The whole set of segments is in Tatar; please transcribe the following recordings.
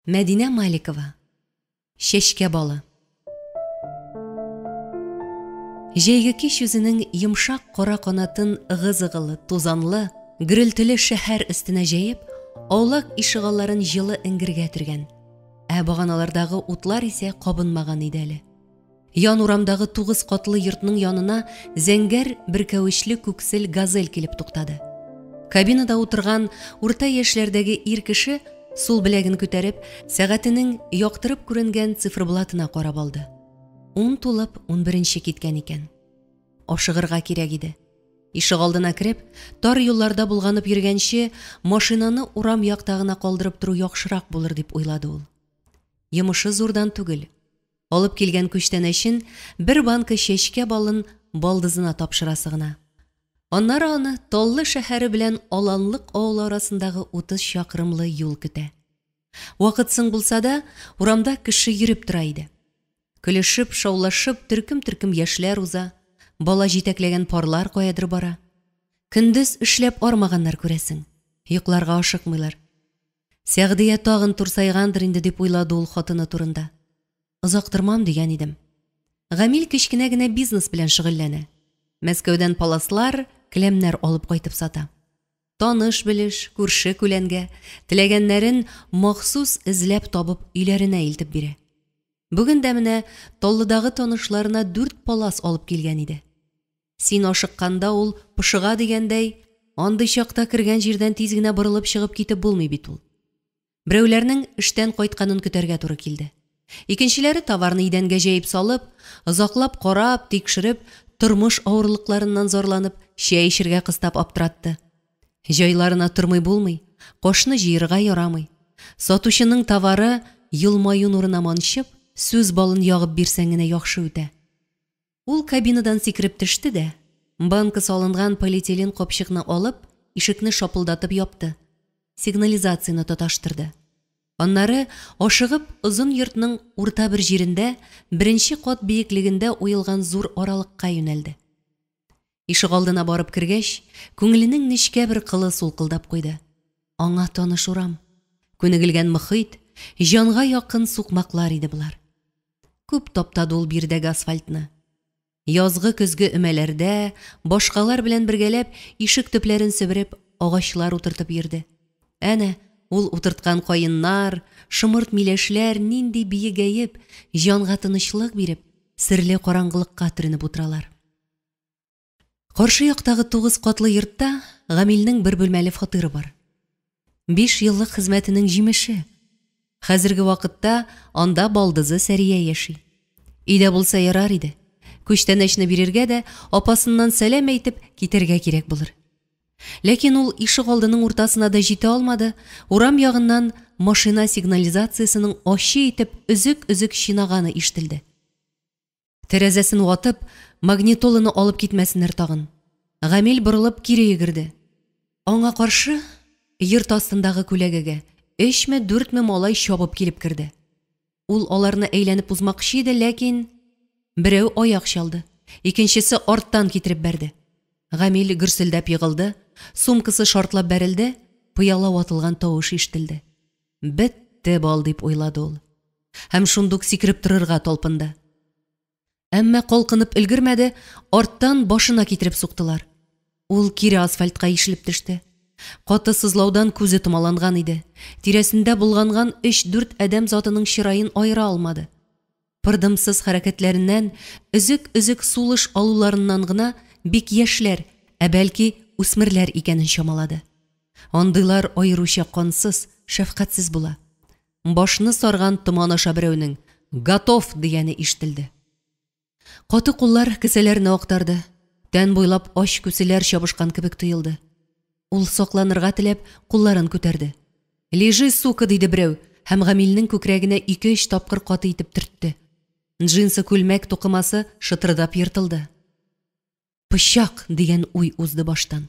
Мәдинә Маликова. Чәчкә балы. Җәйге кич үзенең йомшак кара канатын ыгы-зыгылы, тузанлы, гөрелтеле шәһәр өстенә җәеп, аулак ишегалларын җылы эңгергә төргән. Ә баганалардагы утлар исә кабынмаган иде әле. Ян урамдагы тугыз катлы йортның янына зәңгәр бөркәвечле күксел газель килеп туктады. Кабинада утырган урта яшьләрдәге ир кеше сул беләген күтәреп, сәгатенең яктырып күренгән циферблатына карап алды. Ун тулып, унберенче киткән икән. Ашыгырга кирәк иде. Ишегалдына кереп, тар юлларда болганып йөргәнче, машинаны урам якта гына калдырып тору яхшырак булыр дип уйлады ул. Йомышы зурдан түгел. Алып килгән күчтәнәчен, бер банка чәчкә балын балдызына тапшырасы гына. Аннары аны Таллы шәһәре белән Аланлык авылы арасындагы 30 чакрымлы юл көтә. Вакыт соң булса да, урамда кеше йөреп тора иде. Көлешеп, шаулашып, төркем-төркем яшьләр уза, бала җитәкләгән парлар каядыр бара. Көндез эшләп армаганнар, күрәсең, йокларга ашыкмыйлар. Сәгъдия тагын турсайгандыр инде дип уйлады ул хатыны турында. Озак тормам дигән идем. Гамил кечкенә генә бизнес белән шөгыльләнә. Мәскәүдән паласлар, келәмнәр алып кайтып сата. Таныш-белеш, күрше-күләнгә, теләгәннәрен махсус эзләп табып өйләренә илтеп бирә. Бүген дә менә Таллыдагы танышларына дүрт палас алып килгән иде. Син ашыкканда ул пошыга дигәндәй, андый чакта кергән җирдән тиз генә борылып чыгып китеп булмый бит ул. Берәүләрнең эштән кайтканын көтәргә туры килде. Икенчеләре товарны идәнгә җәеп салып, озаклап карап, тикшереп, тормыш авырлыкларыннан зарланып, чәй эчергә кыстап аптыратты. Җайларына тормый булмый, кашны җыерырга ярамый. Сатучының товары елмаю нурына манчып, сүз балын ягып бирсәң генә яхшы үтә. Ул кабинадан сикереп төште дә, банка салынган полиэтилен капчыкны алып, ишекне шапылдатып япты, сигнализацияне тоташтырды. Аннары, ашыгып, озын йортның урта бер җирендә, беренче кат биеклегендә уелган зур аралыкка юнәлде. Ишегалдына барып кергәч, күңеленең нечкә бер кылы сулкылдап куйды. Аңа таныш урам, күнегелгән мохит, җанга якын сукмаклар иде болар. Күп таптады ул биредәге асфальтны. Язгы-көзге өмәләрдә, башкалар белән бергәләп, ишек төпләрен себереп, агачлар утыртып йөрде. Әнә, ул утырткан каеннар, шомырт миләшләр нинди биегәеп, җанга тынычлык биреп, серле караңгылыкка төренеп утыралар. Каршы яктагы тугыз катлы йортта Гамилнең бер бүлмәле фатиры бар. Биш еллык хезмәтенең җимеше. Хәзерге вакытта анда балдызы Сәрия яши. Өйдә булса ярар иде. Күчтәнәчне бирергә дә, апасыннан сәлам әйтеп, китәргә кирәк булыр. Ләкин ул ишегалдының уртасына да җитә алмады, урам ягыннан машина сигнализациясенең ачы итеп өзек-өзек чинаганы ишетелде. Тәрәзәсен ватып, магнитоланы алып китмәсеннәр тагын. Гамил борылып кире йөгерде. Аңа каршы, йорт астындагы күләгәгә, өчме-дүртме малай чабып килеп керде. Ул аларны әйләнеп узмакчы иде, ләкин берәү аяк чалды, икенчесе арттан китереп бәрде. Гамил гөрселдәп егылды, сумкасы шартлап бәрелде, пыяла ватылган тавыш ишетелде. Бетте бал дип уйлады ул. Һәм шундук сикереп торырга талпынды. Әмма калкынып өлгермәде, арттан башына китереп суктылар. Ул кире асфальтка ишелеп төште. Каты сызлаудан күзе томаланган иде. Тирәсендә болганган өч-дүрт адәм затының чыраен аера алмады. Пырдымсыз хәрәкәтләреннән, өзек-өзек сулыш алуларыннан гына бик яшьләр, ә бәлки үсмерләр икәнен чамалады. Андыйлар аеруча кансыз, шәфкатьсез була. Башны сарган томан аша берәүнең «Готов!» дигәне ишетелде. Каты куллар кесәләрне актарды, тән буйлап ач күселәр чабышкан кебек тоелды. Ул сакланырга теләп, кулларын күтәрде. «Лежи, сука!» диде берәү һәм Гамилнең күкрәгенә ике-өч тапкыр каты итеп төртте. Джинсы күлмәк тукымасы шытырдап ертылды. Пычак! дигән уй узды баштан.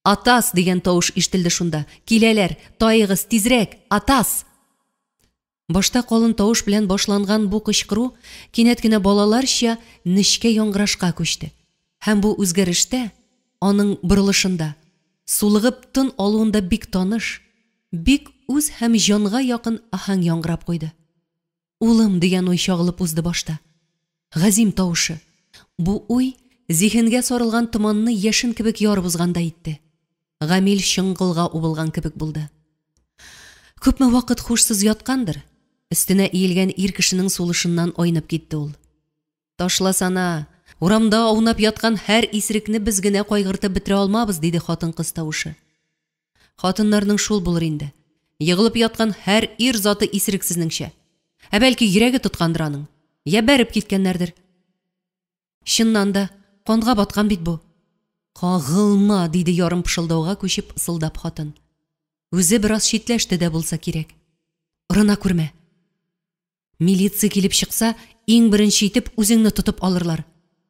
Атас! дигән тавыш ишетелде шунда. Киләләр! Таегыз, тизрәк! Атас! Башта калын тавыш белән башланган бу кычкыру кинәт кенә балаларча нечкә яңгырашка күчте. Һәм бу үзгәрештә, аның борылышында, сулыгып тын алуында бик таныш, бик үз һәм җанга якын аһәң яңгырап куйды. Улым дигән уй чагылып узды башта. Газим тавышы. Бу уй зиһенгә сарылган томанны яшен кебек ярып узгандай итте. Гамил чоңгылга убылган кебек булды. Күпме вакыт хушсыз яткандыр, өстенә иелгән ир кешенең сулышыннан айнып китте ул. Ташласана, урамда аунап яткан һәр исерекне без генә кайгыртып бетерә алмабыз, диде хатын-кыз тавышы. Хатыннарның шул булыр инде. Егылып яткан һәр ир заты исерек сезнеңчә. Ә бәлки йөрәге тоткандыр аның. Я бәреп киткәннәрдер. Чыннан да, канга баткан бит бу. Кагылма, диде ярым пышылдауга күчеп ысылдап хатын. Үзе бераз читләште дә булса кирәк. Орына күрмә. Милиция килеп чыкса, иң беренче итеп үзеңне тотып алырлар.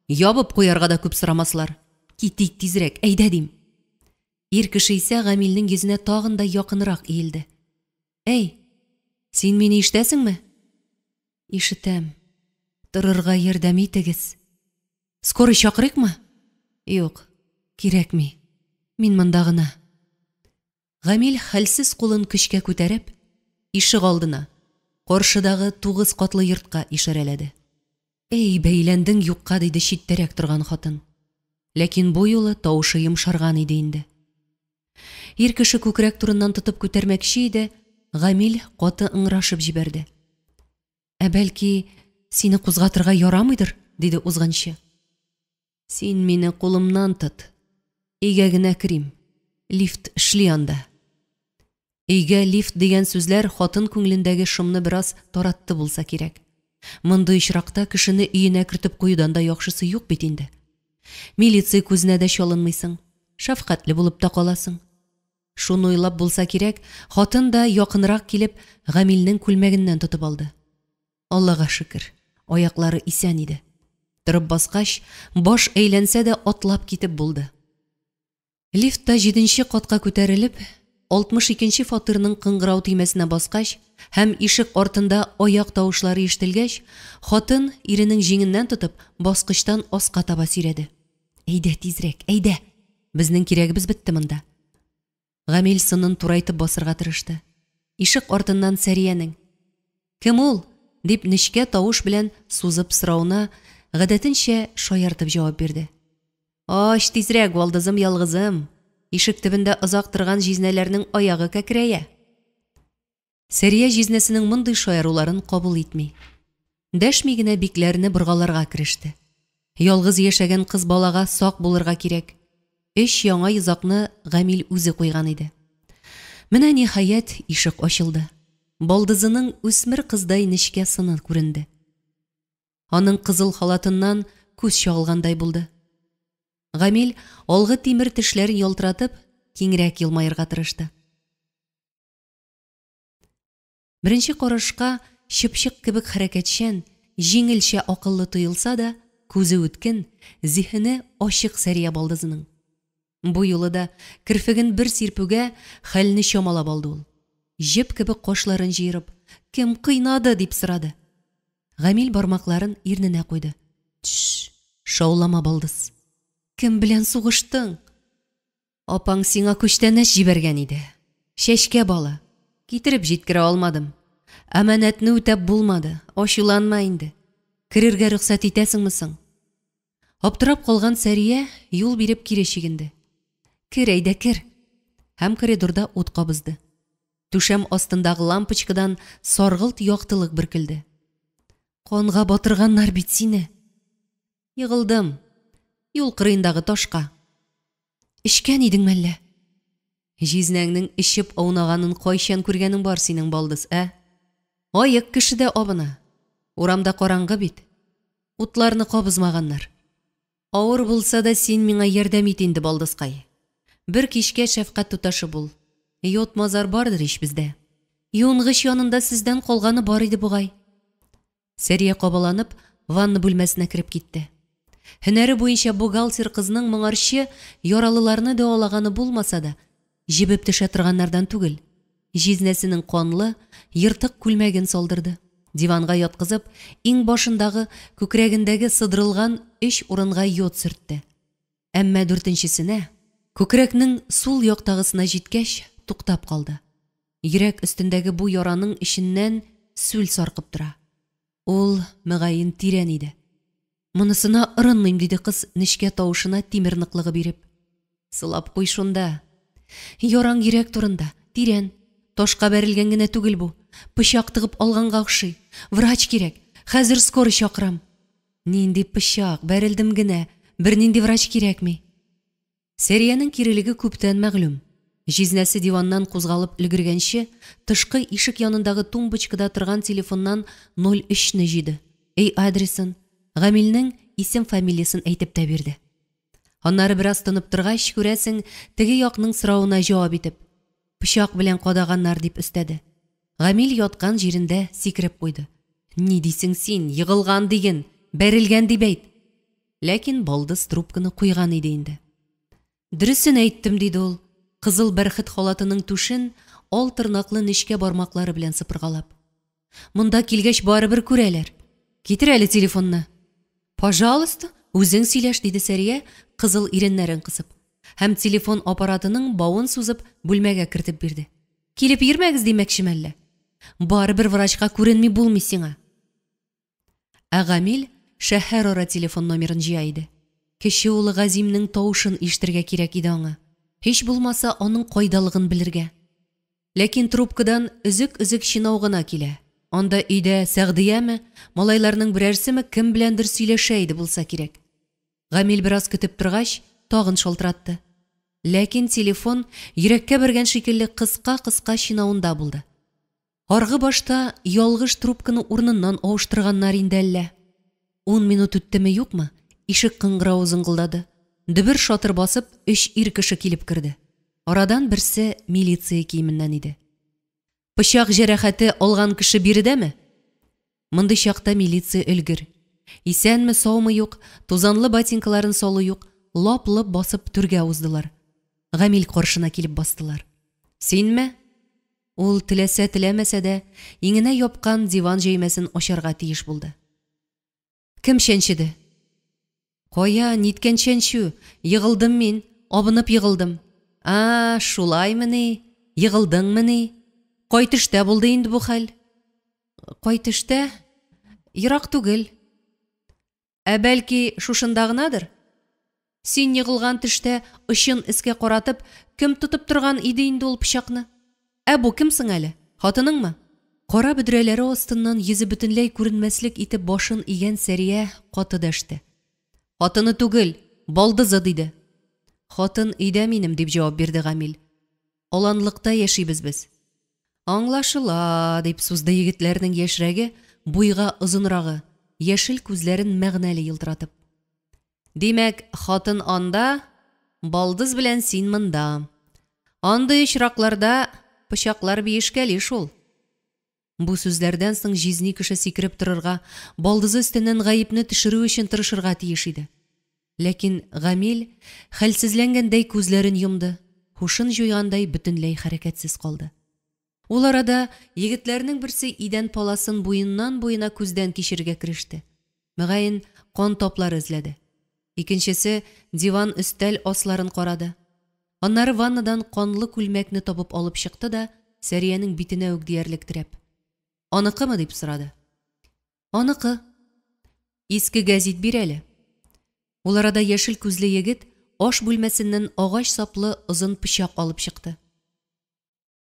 Ябып куярга да күп сорамаслар. Китик тизрәк, әйдә дим. Ир кеше исә Гамилнең йөзенә тагын да якынрак иелде. Әй, син мине ишетәсеңме? Ишетәм. Торырга ярдәм итегез. Скорый чакырыйкмы? Юк, кирәкми. Мин монда гына. Гамил хәлсез кулын көчкә күтәреп, ишегалдына, каршыдагы тугыз катлы йортка ишарәләде. Әй, бәйләндең юкка, диде читтәрәк торган хатын. Ләкин бу юлы тавышы йомшарган иде инде. Ир кеше күкрәк турыннан тотып күтәрмәкче иде, Гамил каты ыңгырашып җибәрде. Ә бәлки, сине кузгатырга ярамыйдыр, диде узгынчы. Син мине кулымнан тот. Өйгә генә керим. Лифт эшли анда. Өйгә лифт дигән сүзләр хатын күңелендәге шомны бераз таратты булса кирәк. Мондый очракта кешене өенә кертеп куюдан да яхшысы юк бит инде. Милиция күзенә дә чалынмыйсың, шәфкатьле булып та каласың. Шуны уйлап булса кирәк, хатын да якынрак килеп, Гамилнең күлмәгеннән тотып алды. Аллага шөкер, аяклары исән иде. Торып баскач, баш әйләнсә дә атлап китеп булды. Лифтта җиденче катка күтәрелеп, 62 нче фатирның кыңгырау төймәсенә баскач һәм ишек артында аяк тавышлары ишетелгәч, хатын, иренең җиңеннән тотып, баскычтан аска таба сөйрәде. Әйдә тизрәк, әйдә! Безнең кирәгебез бетте монда. Гамил сынын турайтып басырга тырышты. Ишек артыннан Сәриянең, Кем ул? дип нечкә тавыш белән сузып соравына, гадәтенчә шаяртып җавап бирде. Ач тизрәк, балдызым ялгызым! Ишек төбендә озак торган җизнәләрнең аягы кәкрәя. Сәрия җизнәсенең мондый шаяруларын кабул итми. Дәшми генә бикләрне боргаларга кереште. Ялгыз яшәгән кыз балага сак булырга кирәк. Өч яңа йозакны Гамил үзе куйган иде. Менә, ниһаять, ишек ачылды. Балдызының үсмер кыздай нечкә сыны күренде. Аның кызыл халатыннан күз чагылгандай булды. Гамил, алгы тимер тешләрен ялтыратып, киңрәк елмаерга тырышты. Беренче карашка чыпчык кебек хәрәкәтчән, җиңелчә акыллы тоелса да, күзе үткен, зиһене ачык Сәрия балдызының. Бу юлы да керфеген бер сирпүгә хәлне чамалап алды ул. Җеп кебек кашларын җыерып, Кем кыйнады? дип сорады. Гамил бармакларын ирненә куйды. Тш, шаулама, балдыз. Кем белән сугыштың? Апаң сиңа күчтәнәч җибәргән иде. Чәчкә балы. Китереп җиткерә алмадым. Әманәтне үтәп булмады, ачуланма инде. Керергә рөхсәт итәсеңме соң? Аптырап калган Сәрия юл биреп кире чигенде. Кер, әйдә, кер! Һәм коридорда ут кабызды. Түшәм астындагы лампочкадан саргылт яктылык бөркелде. Канга батырганнар бит сине! Егылдым. Юл кырыендагы ташка. Эчкән идең мәллә? Җизнәңнең эчеп аунаганын кайчан күргәнең бар синең, балдыз, ә? Аек кеше дә абына. Урамда караңгы бит. Утларны кабызмаганнар. Авыр булса да син миңа ярдәм ит инде, балдызкай. Бер кичкә шәфкать туташы бул. Йод-мазар бардыр ич бездә. Юынгыч янында сездән калганы бар иде бугай. Сәрия кабаланып, ванна бүлмәсенә кереп китте. Һөнәре буенча бухгалтер кызның моңарчы яралыларны дәвалаганы булмаса да, җебеп төшә торганнардан түгел. Җизнәсенең канлы, ертык күлмәген салдырды. Диванга яткызып, иңбашындагы, күкрәгендәге сыдырылган өч урынга йод сөртте. Әмма дүртенчесенә, күкрәкнең сул яктагысына җиткәч, туктап калды. Йөрәк өстендәге бу яраның эченнән сүл саркып тора. Ул, мөгаен, тирән иде. Монысына ырынмыйм, диде кыз, нечкә тавышына тимер ныклыгы биреп. Сылап куй шунда. Яраң йөрәк турында, тирән. Ташка бәрелгән генә түгел бу. Пычак тыгып алганга охшый. Врач кирәк. Хәзер скорый чакырам. Нинди пычак, бәрелдем генә. Бернинди врач кирәкми. Сәриянең кирелеге күптән мәгълүм. Җизнәсе диваннан кузгалып өлгергәнче, тышкы ишек янындагы тумбочкада торган телефоннан 03 не җыйды. Өй адресын, Гамилнең исем-фамилиясен әйтеп тә бирде. Аннары бераз тынып торгач, күрәсең, теге якның соравына җавап итеп, Пычак белән кадаганнар, дип өстәде. Гамил яткан җирендә сикереп куйды. Ни дисең син, егылган диген, бәрелгән дип әйт! Ләкин балдыз трубканы куйган иде инде. Дөресен әйттем, диде ул, кызыл бәрхет халатының түшен ал тырнаклы нечкә бармаклары белән сыпыргалап. Монда килгәч барыбер күрәләр. Китер әле телефонны. Пожалуйста, үзең сөйләш, диде Сәрия, кызыл иреннәрен кысып. Һәм телефон аппаратының бавын сузып бүлмәгә кертеп бирде. Килеп йөрмәгез димәкчеме әллә? Барыбер врачка күренми булмый сиңа. Ә Гамил шәһәрара телефон номерын җыя иде. Кече улы Газимнең тавышын ишетергә кирәк иде аңа. Һич булмаса, аның кайдалыгын белергә. Ләкин трубкадан өзек-өзек чинау гына килә. Анда өйдә Сәгъдияме, малайларның берәрсеме кем беләндер сөйләшә иде булса кирәк. Гамил бераз көтеп торгач, тагын шалтыратты. Ләкин телефон, йөрәккә бәргән шикелле, кыска-кыска чинавында булды. Аргы башта ялгыш трубканы урыныннан авыштырганнар инде әллә. Ун минут үттеме-юкмы, ишек кыңгыравы зыңгылдады. Дөбер-шатыр басып, өч ир кеше килеп керде. Арадан берсе милиция киеменнән иде. Пычак җәрәхәте алган кеше биредәме? Мондый чакта милиция өлгер. Исәнме, саумы юк, тузанлы ботинкаларын салу юк, лап-лоп басып түргә уздылар. Гамил каршына килеп бастылар. Синме? Ул, теләсә-теләмәсә дә, иңенә япкан диван җәймәсен ачарга тиеш булды. Кем чәнчеде? Кая, ниткән чәнчү? Егылдым мин, абынып егылдым. А, шулаймыни? Егылдыңмыни? Кай төштә булды инде бу хәл? Кай төштә? Ерак түгел. Ә бәлки шушында гынадыр? Син егылган төштә очын өскә каратып, кем тотып торган иде инде ул пычакны? Ә бу кем соң әле? Хатыныңмы? Кара бөдрәләре астыннан йөзе бөтенләй күренмәслек итеп башын игән Сәрия каты дәште. Хатыны түгел, балдызы, диде. Хатын өйдә минем, дип җавап бирде Гамил. Аланлыкта яшибез без. Аңлашыла, дип сузды егетләрнең яшьрәге, буйга озынрагы, яшел күзләрен мәгънәле елтыратып. Димәк, хатын анда, балдыз белән син монда. Андый очракларда пычаклар биешкәли шул. Бу сүзләрдән соң җизни кеше сикереп торырга, балдызы өстеннән гаепне төшерү өчен тырышырга тиеш иде. Ләкин Гамил хәлсезләнгәндәй күзләрен йомды, һушын җуйгандай бөтенләй хәрәкәтсез калды. Ул арада егетләрнең берсе идән паласын буеннан-буена күздән кичерергә кереште. Мөгаен, кан таплары эзләде. Икенчесе диван-өстәл асларын карады. Аннары ваннадан канлы күлмәкне табып алып чыкты да Сәриянең битенә үк диярлек терәп. Аныкымы? дип сорады. Аныкы. Иске гәзит бир әле. Ул арада яшел күзле егет аш бүлмәсеннән агач саплы озын пычак алып чыкты.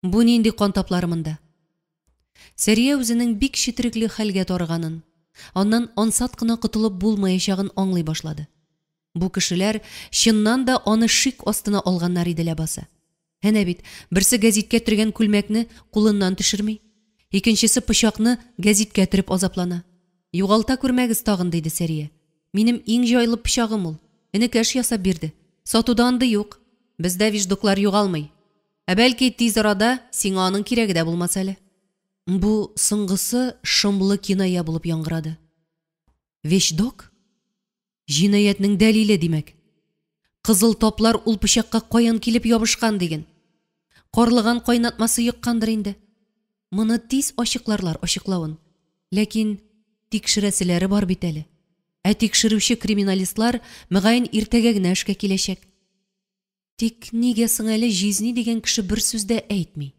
Бу нинди кан таплары монда? Сәрия үзенең бик четерекле хәлгә тарыганын, аннан ансат кына котылып булмаячагын аңлый башлады. Бу кешеләр чыннан да аны шик астына алганнар иде ләбаса. Әнә бит, берсе гәзиткә төргән күлмәкне кулыннан төшерми, икенчесе пычакны гәзиткә төреп азаплана. Югалта күрмәгез тагын, диде Сәрия. Минем иң җайлы пычагым ул. Энекәш ясап бирде. Сатуда андый юк. Бездә вещдоклар югалмый. Ә бәлки, тиз арада сиңа аның кирәге дә булмас әле. Бу соңгысы шомлы киная булып яңгырады. Вещдок? Җинаятьнең дәлиле, димәк. Кызыл таплар ул пычакка каян килеп ябышкан диген. Карлыган кайнатмасы йоккандыр инде. Моны тиз ачыкларлар ачыклавын. Ләкин тикшерәселәре бар бит әле. Ә тикшерүче криминалистлар, мөгаен, иртәгә генә эшкә киләчәк. Тик нигә соң әле җизни дигән кеше бер сүз дә әйтми?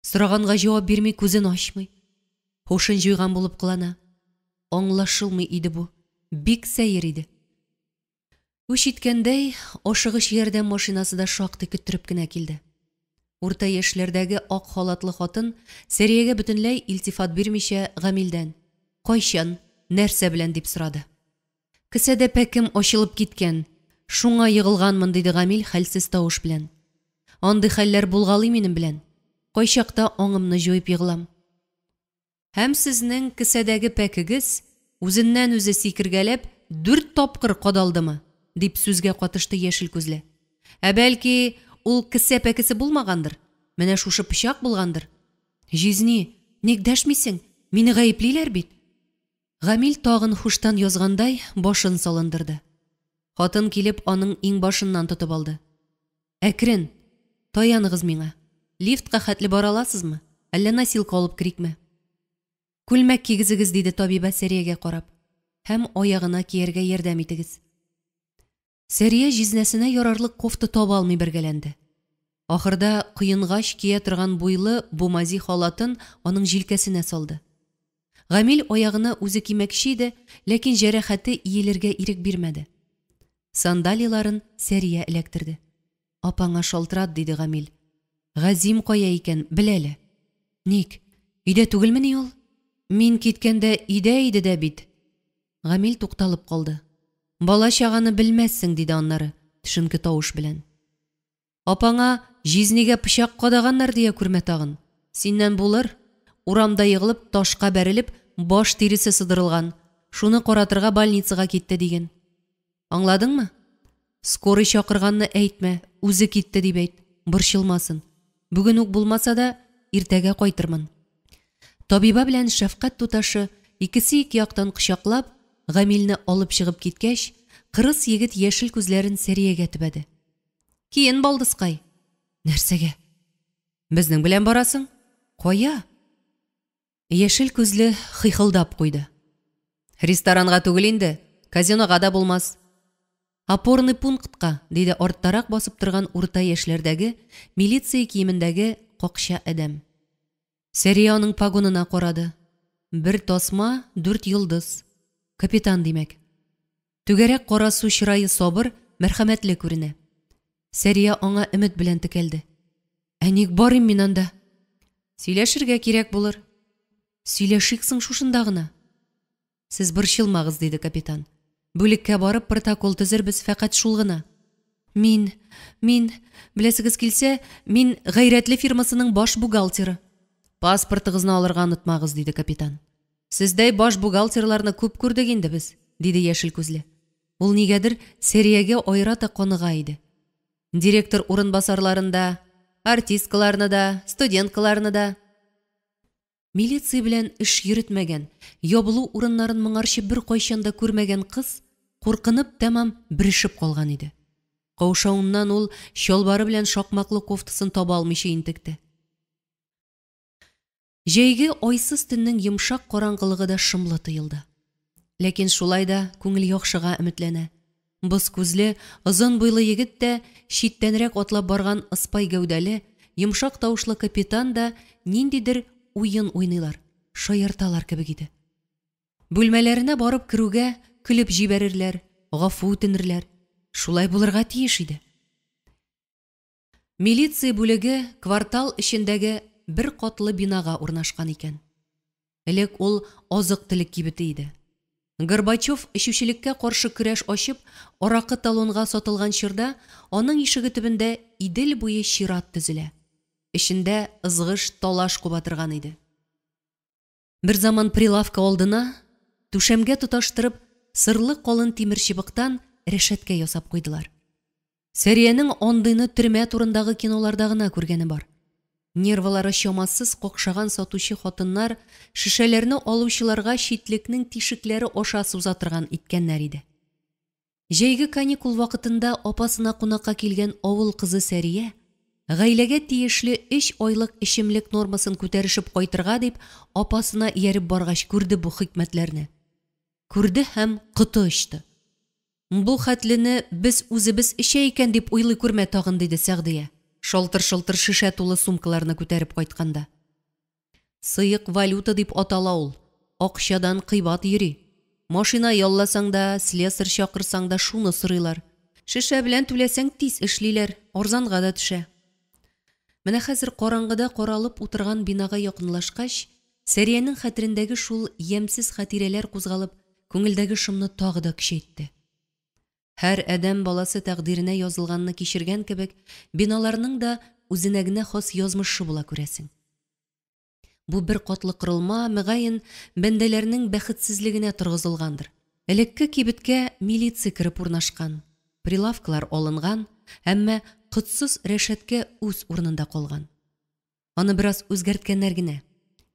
Сораганга җавап бирми, күзен ачмый. Һушын җуйган булып кылана. Аңлашылмый иде бу, бик сәер иде. Үч иткәндәй, ашыгыч ярдәм машинасы да шактый көттереп кенә килде. Урта яшьләрдәге ак халатлы хатын Сәриягә бөтенләй илтифат бирмичә Гамилдән: «Кайчан? Нәрсә белән?» – дип сорады. Кесәдә пәкем ачылып киткән, шуңа егылганмын, диде Гамил хәлсез тавыш белән. Андый хәлләр булгалый минем белән. Кайчакта аңымны җуеп егылам. Һәм сезнең кесәдәге пәкегез, үзеннән-үзе сикергәләп, дүрт тапкыр кадалдымы? дип сүзгә катышты яшел күзле. Ә бәлки, ул кесә пәкесе булмагандыр, менә шушы пычак булгандыр? Җизни, ник дәшмисең? Мине гаеплиләр бит. Гамил тагын һуштан язгандай башын салындырды. Хатын килеп аның иңбашыннан тотып алды. Әкрен! Таяныгыз миңа. Лифтка хәтле бара аласызмы? Әллә носилка алып керикме? Күлмәк кигезегез, диде табибә Сәриягә карап. Һәм аягына кияргә ярдәм итегез. Сәрия җизнәсенә ярарлык кофта таба алмый бәргәләнде. Ахырда коенгач кия торган буйлы бумази халатын аның җилкәсенә салды. Гамил аягына үзе кимәкче иде, ләкин җәрәхәте иелергә ирек бирмәде. Сандалиларын Сәрия эләктерде. Апаңа шалтырат, диде Гамил. Газим кая икән, бел әле. Ник? Өйдә түгелмени ул? Мин киткәндә өйдә иде дә бит. Гамил тукталып калды. Бала-чаганы белмәссең, диде аннары, төшенке тавыш белән. Апаңа җизнигә пычак кадаганнар дия күрмә тагын. Синнән булыр. Урамда егылып, ташка бәрелеп, баш тиресе сыдырылган. Шуны каратырга больницага китте диген. Аңладыңмы? Скорый чакырганны әйтмә, үзе китте дип әйт, борчылмасын. Бүген үк булмаса да, иртәгә кайтырмын. Табиба белән шәфкать туташы икесе ике яктан кочаклап, Гамилне алып чыгып киткәч, кырыс егет яшел күзләрен Сәриягә төбәде. Киен, балдызкай. Нәрсәгә? Безнең белән барасың? Кая? Яшел күзле хыйхылдап куйды. Ресторанга түгел инде, казинога да булмас. Опорный пунктка, диде арттарак басып торган урта яшьләрдәге, милиция киемендәге какча адәм. Сәрия аның погонына карады. Бер тасма, дүрт йолдыз. Капитан, димәк. Түгәрәк карасу чырае сабыр, мәрхәмәтле күренә. Сәрия аңа өмет белән текәлде. Ә ник барыйм мин анда? Сөйләшергә кирәк булыр. Сөйләшик соң шушында гына. Сез борчылмагыз, диде капитан. Бүлеккә барып протокол төзербез, фәкать шул гына. Мин, мин, беләсегез килсә, мин Гайрәтле фирмасының баш бухгалтеры. Паспортыгызны алырга онытмагыз, диде капитан. Сездәй баш бухгалтерларны күп күрдек инде без, диде яшел күзле. Ул нигәдер Сәриягә аерата каныга иде. Директор урынбасарларын да, артисткаларны да, студенткаларны да. Милиция белән эш йөретмәгән, ябылу урыннарын моңарчы беркайчан да күрмәгән кыз куркынып тәмам бөрешеп калган иде. Каушавыннан ул чалбары белән шакмаклы кофтасын таба алмыйча интекте. Җәйге айсыз төннең йомшак караңгылыгы да шомлы тоелды. Ләкин шулай да күңел яхшыга өметләнә. Боз күзле, озын буйлы егет тә, читтәнрәк атлап барган ыспай гәүдәле, йомшак тавышлы капитан да ниндидер уен уйныйлар, шаярталар кебек иде. Бүлмәләренә барып керүгә көлеп җибәрерләр, гафу үтенерләр. Шулай булырга тиеш иде. Милиция бүлеге квартал эчендәге бер катлы бинага урнашкан икән. Элек ул азык-төлек кибете иде. Горбачев эчүчелеккә каршы көрәш ачып, аракы талонга сатылган чорда аның ишеге төбендә Идел буе чират төзелә. Эчендә ызгыш, талаш куба торган иде. Берзаман прилавка алдына, түшәмгә тоташтырып, сырлы калын тимерчыбыктан рәшәткә ясап куйдылар. Сәриянең андыйны төрмә турындагы киноларда гына күргәне бар. Нервылары чамасыз какшаган сатучы хатыннар шешәләрне алучыларга читлекнең тишекләре аша суза торган иткәннәр иде. Җәйге каникул вакытында апасына кунакка килгән авыл кызы Сәрия, гаиләгә тиешле өч айлык эчемлек нормасын күтәрешеп кайтырга дип апасына ияреп баргач күрде бу хикмәтләрне. Күрде һәм коты очты. Бу хәтлене без үзебез эчә икән дип уйлый күрмә тагын, диде Сәгъдия. шалтыр-шолтыр шешә тулы сумкаларны күтәреп кайтканда. Сыек валюта дип атала ул, акчадан кыйбат йөри. Машина ялласаң да, слесарь чакырсаң да шуны сорыйлар. Шешә белән түләсәң тиз эшлиләр, арзанга да төшә. Менә хәзер караңгыда каралып утырган бинага якынлашкач, Сәриянең хәтерендәге шул ямьсез хатирәләр кузгалып, күңелдәге шомны тагы да көчәйтте. Һәр адәм баласы тәкъдиренә язылганны кичергән кебек, биналарның да үзенә генә хас язмышы була, күрәсең. Бу бер катлы корылма, мөгаен, бәндәләрнең бәхетсезлегенә торгызылгандыр. Элекке кибеткә милиция кереп урнашкан, прилавкалар алынган, әмма котсыз рәшәткә үз урынында калган. Аны бераз үзгәрткәннәр генә.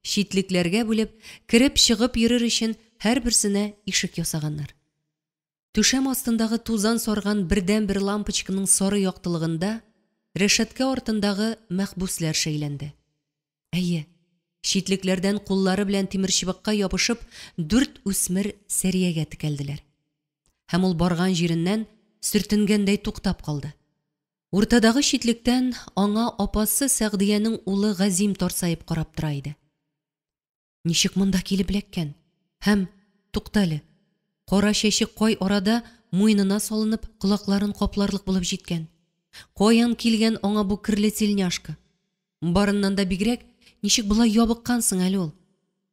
Читлекләргә бүлеп, кереп-чыгып йөрер өчен һәрберсенә ишек ясаганнар. Түшәм астындагы тузан сарган бердәнбер лампочканың сары яктылыгында рәшәткә артындагы мәхбүсләр шәйләнде. Әйе, читлекләрдән куллары белән тимерчыбыкка ябышып, дүрт үсмер Сәриягә текәлделәр. Һәм ул барган җиреннән сөртенгәндәй туктап калды. Уртадагы читлектән аңа апасы Сәгъдиянең улы Газим тарсаеп карап тора иде. Ничек монда килеп эләккән? Һәм, туктале, кара чәче кай арада муенына салынып, колакларын капларлык булып җиткән? Каян килгән аңа бу керле тельняшка? Барыннан да бигрәк, ничек болай ябыккан соң әле ул?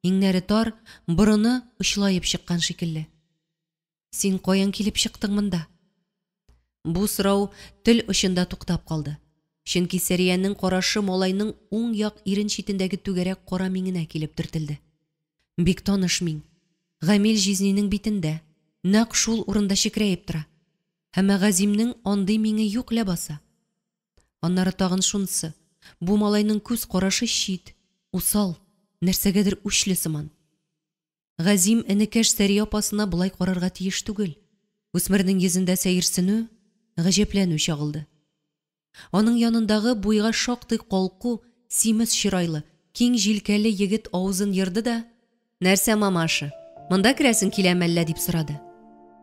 Иңнәре тар, борыны очлаеп чыккан шикелле. Син каян килеп чыктың монда? Бу сорау тел очында туктап калды. Чөнки Сәриянең карашы малайның уң як ирен читендәге түгәрәк кара миңенә килеп төртелде. Бик таныш миң. Гамил җизнинең битендә, нәкъ шул урында чекрәеп тора. Әмма Газимнең андый миңе юк ләбаса. Аннары тагын шунысы, бу малайның күз карашы чит, усал, нәрсәгәдер үчле сыман. Газим энекәш Сәрия апасына болай карарга тиеш түгел. Үсмернең йөзендә сәерсенү, гаҗәпләнү чагылды. Аның янындагы буйга шактый калку, симез чырайлы, киң җилкәле егет авызын ерды да, Нәрсә, мамаша, монда керәсең киләме әллә? дип сорады.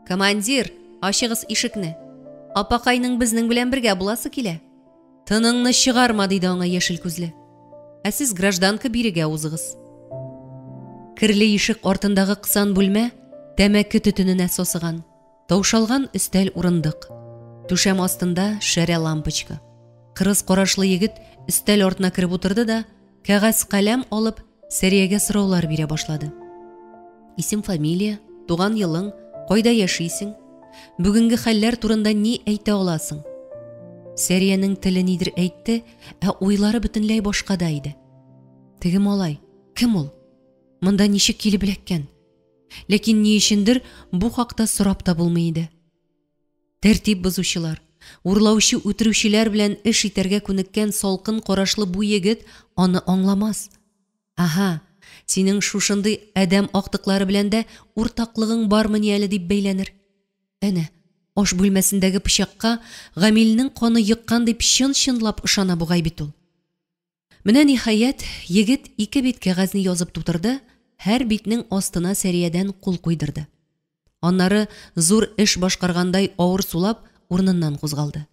Командир, ачыгыз ишекне. Апакайның безнең белән бергә буласы килә. Тыныңны чыгарма, диде аңа яшел күзле. Ә сез, гражданка, бирегә узыгыз. Керле ишек артындагы кысан бүлмә тәмәке төтененә сасыган, таушалган өстәл урындык. Түшәм астында шәрә лампочка. Кырыс карашлы егет өстәл артына кереп утырды да, кәгазь каләм алып, Сәриягә сораулар бирә башлады. Исем, фамилия, туган елың, кайда яшисең? Бүгенге хәлләр турында ни әйтә аласың? Сәриянең теле нидер әйтте, ә уйлары бөтенләй башкада иде. Теге малай, кем ул? Монда ничек килеп эләккән? Ләкин ни өчендер бу хакта сорап та булмый иде. Тәртип бозучылар, урлаучы-үтерүчеләр белән эш итәргә күнеккән салкын карашлы бу егет аны аңламас. Аһа, синең шушындый адәм актыклары белән дә уртаклыгың бармыни әле дип бәйләнер. Әнә, аш бүлмәсендәге пычакка Гамилнең каны йоккан дип чын-чынлап ышана бугай бит ул. Менә, ниһаять, егет ике бит кәгазьне язып тутырды, һәр битнең астына Сәриядән кул куйдырды. Аннары, зур эш башкаргандай авыр сулап, урыныннан кузгалды.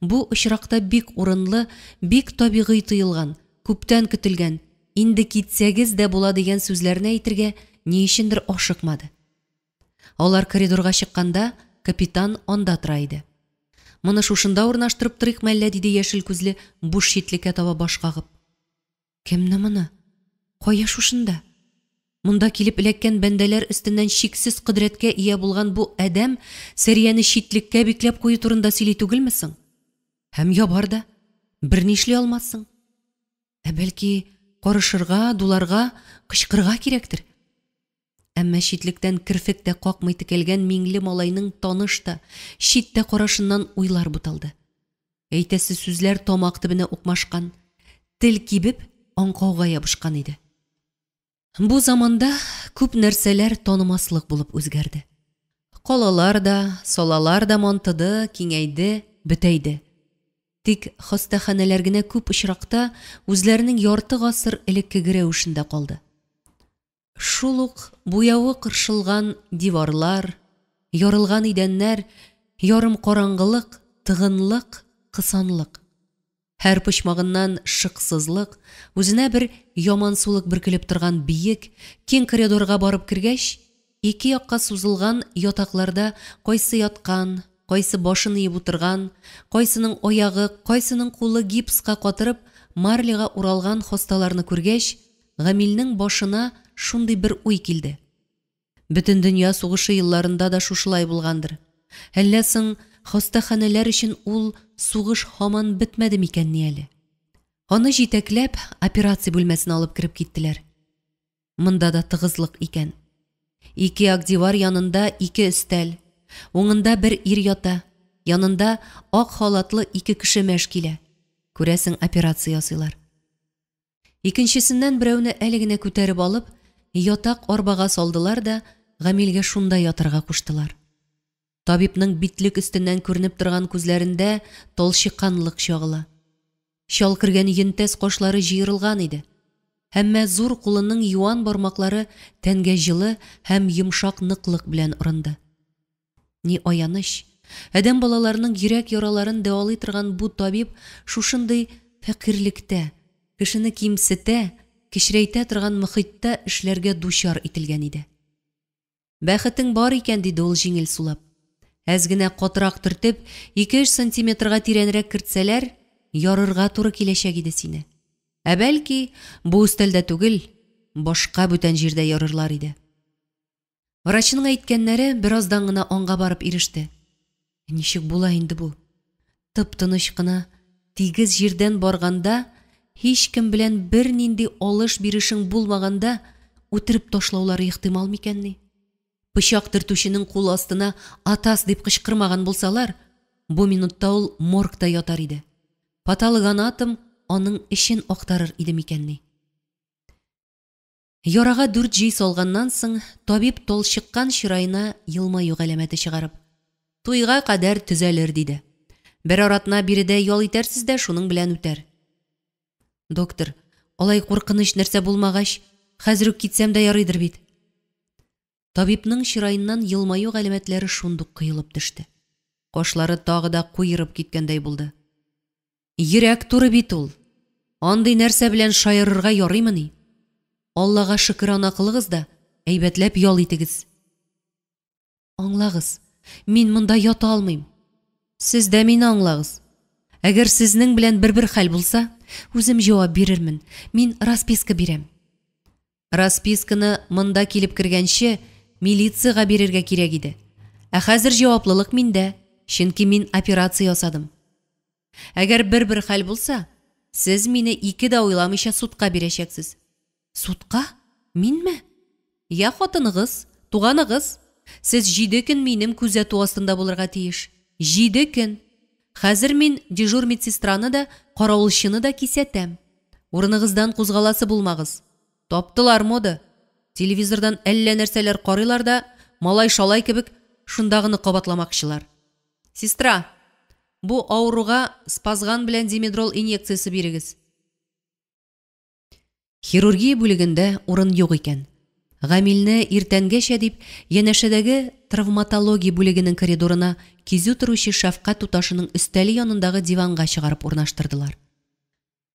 Бу очракта бик урынлы, бик табигый тоелган, күптән көтелгән, инде китсәгез дә була дигән сүзләрне әйтергә ни өчендер ашыкмады. Алар коридорга чыкканда, капитан анда тора иде. Моны шушында урнаштырып торыйкмы әллә, диде яшел күзле, буш читлеккә таба баш кагып. Кемне моны? Кая шушында? Монда килеп эләккән бәндәләр өстеннән чиксез кодрәткә ия булган бу адәм Сәрияне читлеккә бикләп кую турында сөйли түгелме соң? Һәм ябар да. Берни эшли алмассың. Ә бәлки, карышырга, дуларга, кычкырырга кирәктер? Әмма читлектән керфек тә какмый текәлгән миңле малайның таныш та, чит тә карашыннан уйлар буталды. Әйтәсе сүзләр тамак төбенә укмашкан, тел кибеп, аңкауга ябышкан иде. Бу заманда күп нәрсәләр танымаслык булып үзгәрде. Калалар да, салалар да мантыды, киңәйде, бөтәйде. Тик хастаханәләр генә күп очракта үзләренең ярты гасыр элеккеге рәвешендә калды. Шул ук буявы кыршылган диварлар, ярылган идәннәр, ярым караңгылык, тыгынлык, кысанлык. Һәр почмагыннан шыксызлык, үзенә бер ямансулык бөркелеп торган биек, киң коридорга барып кергәч, ике якка сузылган ятакларда кайсы яткан, кайсы башын иеп утырган, кайсының аягы, кайсының кулы гипска катырып, марлига уралган хасталарны күргәч, Гамилнең башына шундый бер уй килде. Бөтендөнья сугышы елларында да шушылай булгандыр. Әллә соң хастаханәләр өчен ул сугыш һаман бетмәде микәнни әле? Аны җитәкләп, операция бүлмәсенә алып кереп киттеләр. Монда да тыгызлык икән. Ике як дивар янында ике өстәл. Уңында бер ир ята, янында ак халатлы ике кеше мәш килә. Күрәсең, операция ясыйлар. Икенчесеннән берәүне әле генә күтәреп алып, ятак арбага салдылар да Гамилгә шунда ятарга куштылар. Табибның битлек өстеннән күренеп торган күзләрендә талчыканлык чагыла. Чал кергән йөнтәс кашлары җыерылган иде. Әмма зур кулының юан бармаклары тәнгә җылы һәм йомшак ныклык белән орынды. Ни аяныч, адәм балаларының йөрәк яраларын дәвалый торган бу табиб шушындый фәкыйрьлектә, кешене кимсетә, кечерәйтә торган мохиттә эшләргә дучар ителгән иде. Бәхетең бар икән, диде ул җиңел сулап. Әз генә катырак төртеп, ике-өч сантиметрга тирәнрәк кертсәләр, ярырга туры киләчәк иде сине. Ә бәлки, бу өстәлдә түгел, башка бүтән җирдә ярырлар иде. Врачның әйткәннәре бераздан гына аңга барып иреште. Ничек була инде бу? Тып-тыныч кына, тигез җирдән барганда, һичкем белән бернинди алыш-бирешең булмаганда, үтереп ташлаулары ихтимал микәнни? Пычак төртүченең кул астына «Атас!» дип кычкырмаган булсалар, бу минутта ул моргта ятар иде. Патологоанатом аның эчен актарыр иде микәнни? Ярага дүрт җөй салганнан соң, табиб талчыккан чыраена елмаю галәмәте чыгарып, Туйга кадәр төзәлер, диде. Берәр атна биредә ял итәрсез дә шуның белән үтәр. Доктор, алай куркыныч нәрсә булмагач, хәзер үк китсәм дә ярыйдыр бит. Табибның чыраеннан елмаю галәмәтләре шундук коелып төште. Кашлары тагы да куерып киткәндәй булды. Йөрәк туры бит ул. Андый нәрсә белән шаярырга ярыймыни? Аллага шөкерана кылыгыз да, әйбәтләп ял итегез. Аңлагыз, мин монда ята алмыйм. Сез дә мине аңлагыз. Әгәр сезнең белән бер-бер хәл булса, үзем җавап бирермен. Мин расписка бирәм. Расписканы монда килеп кергәнче милициягә бирергә кирәк иде. Ә хәзер җаваплылык миндә, чөнки мин операция ясадым. Әгәр бер-бер хәл булса, сез мине ике дә уйламыйча судка бирәчәксез. Судка? Минме? Я хатыныгыз, туганыгыз. Сез җиде көн минем күзәтү астында булырга тиеш. Җиде көн! Хәзер мин дежур медсестраны да, каравылчыны да кисәтәм. Урыныгыздан кузгаласы булмагыз. Таптылар мода. Телевизордан әллә нәрсәләр карыйлар да, малай-шалай кебек, шундагыны кабатламакчылар. Сестра, бу авыруга спазган белән димедрол инъекциясе бирегез. Хирургия бүлегендә урын юк икән. Гамилне иртәнгәчә дип, янәшәдәге травматология бүлегенең коридорына кизү торучы шәфкать туташының өстәле янындагы диванга чыгарып урнаштырдылар.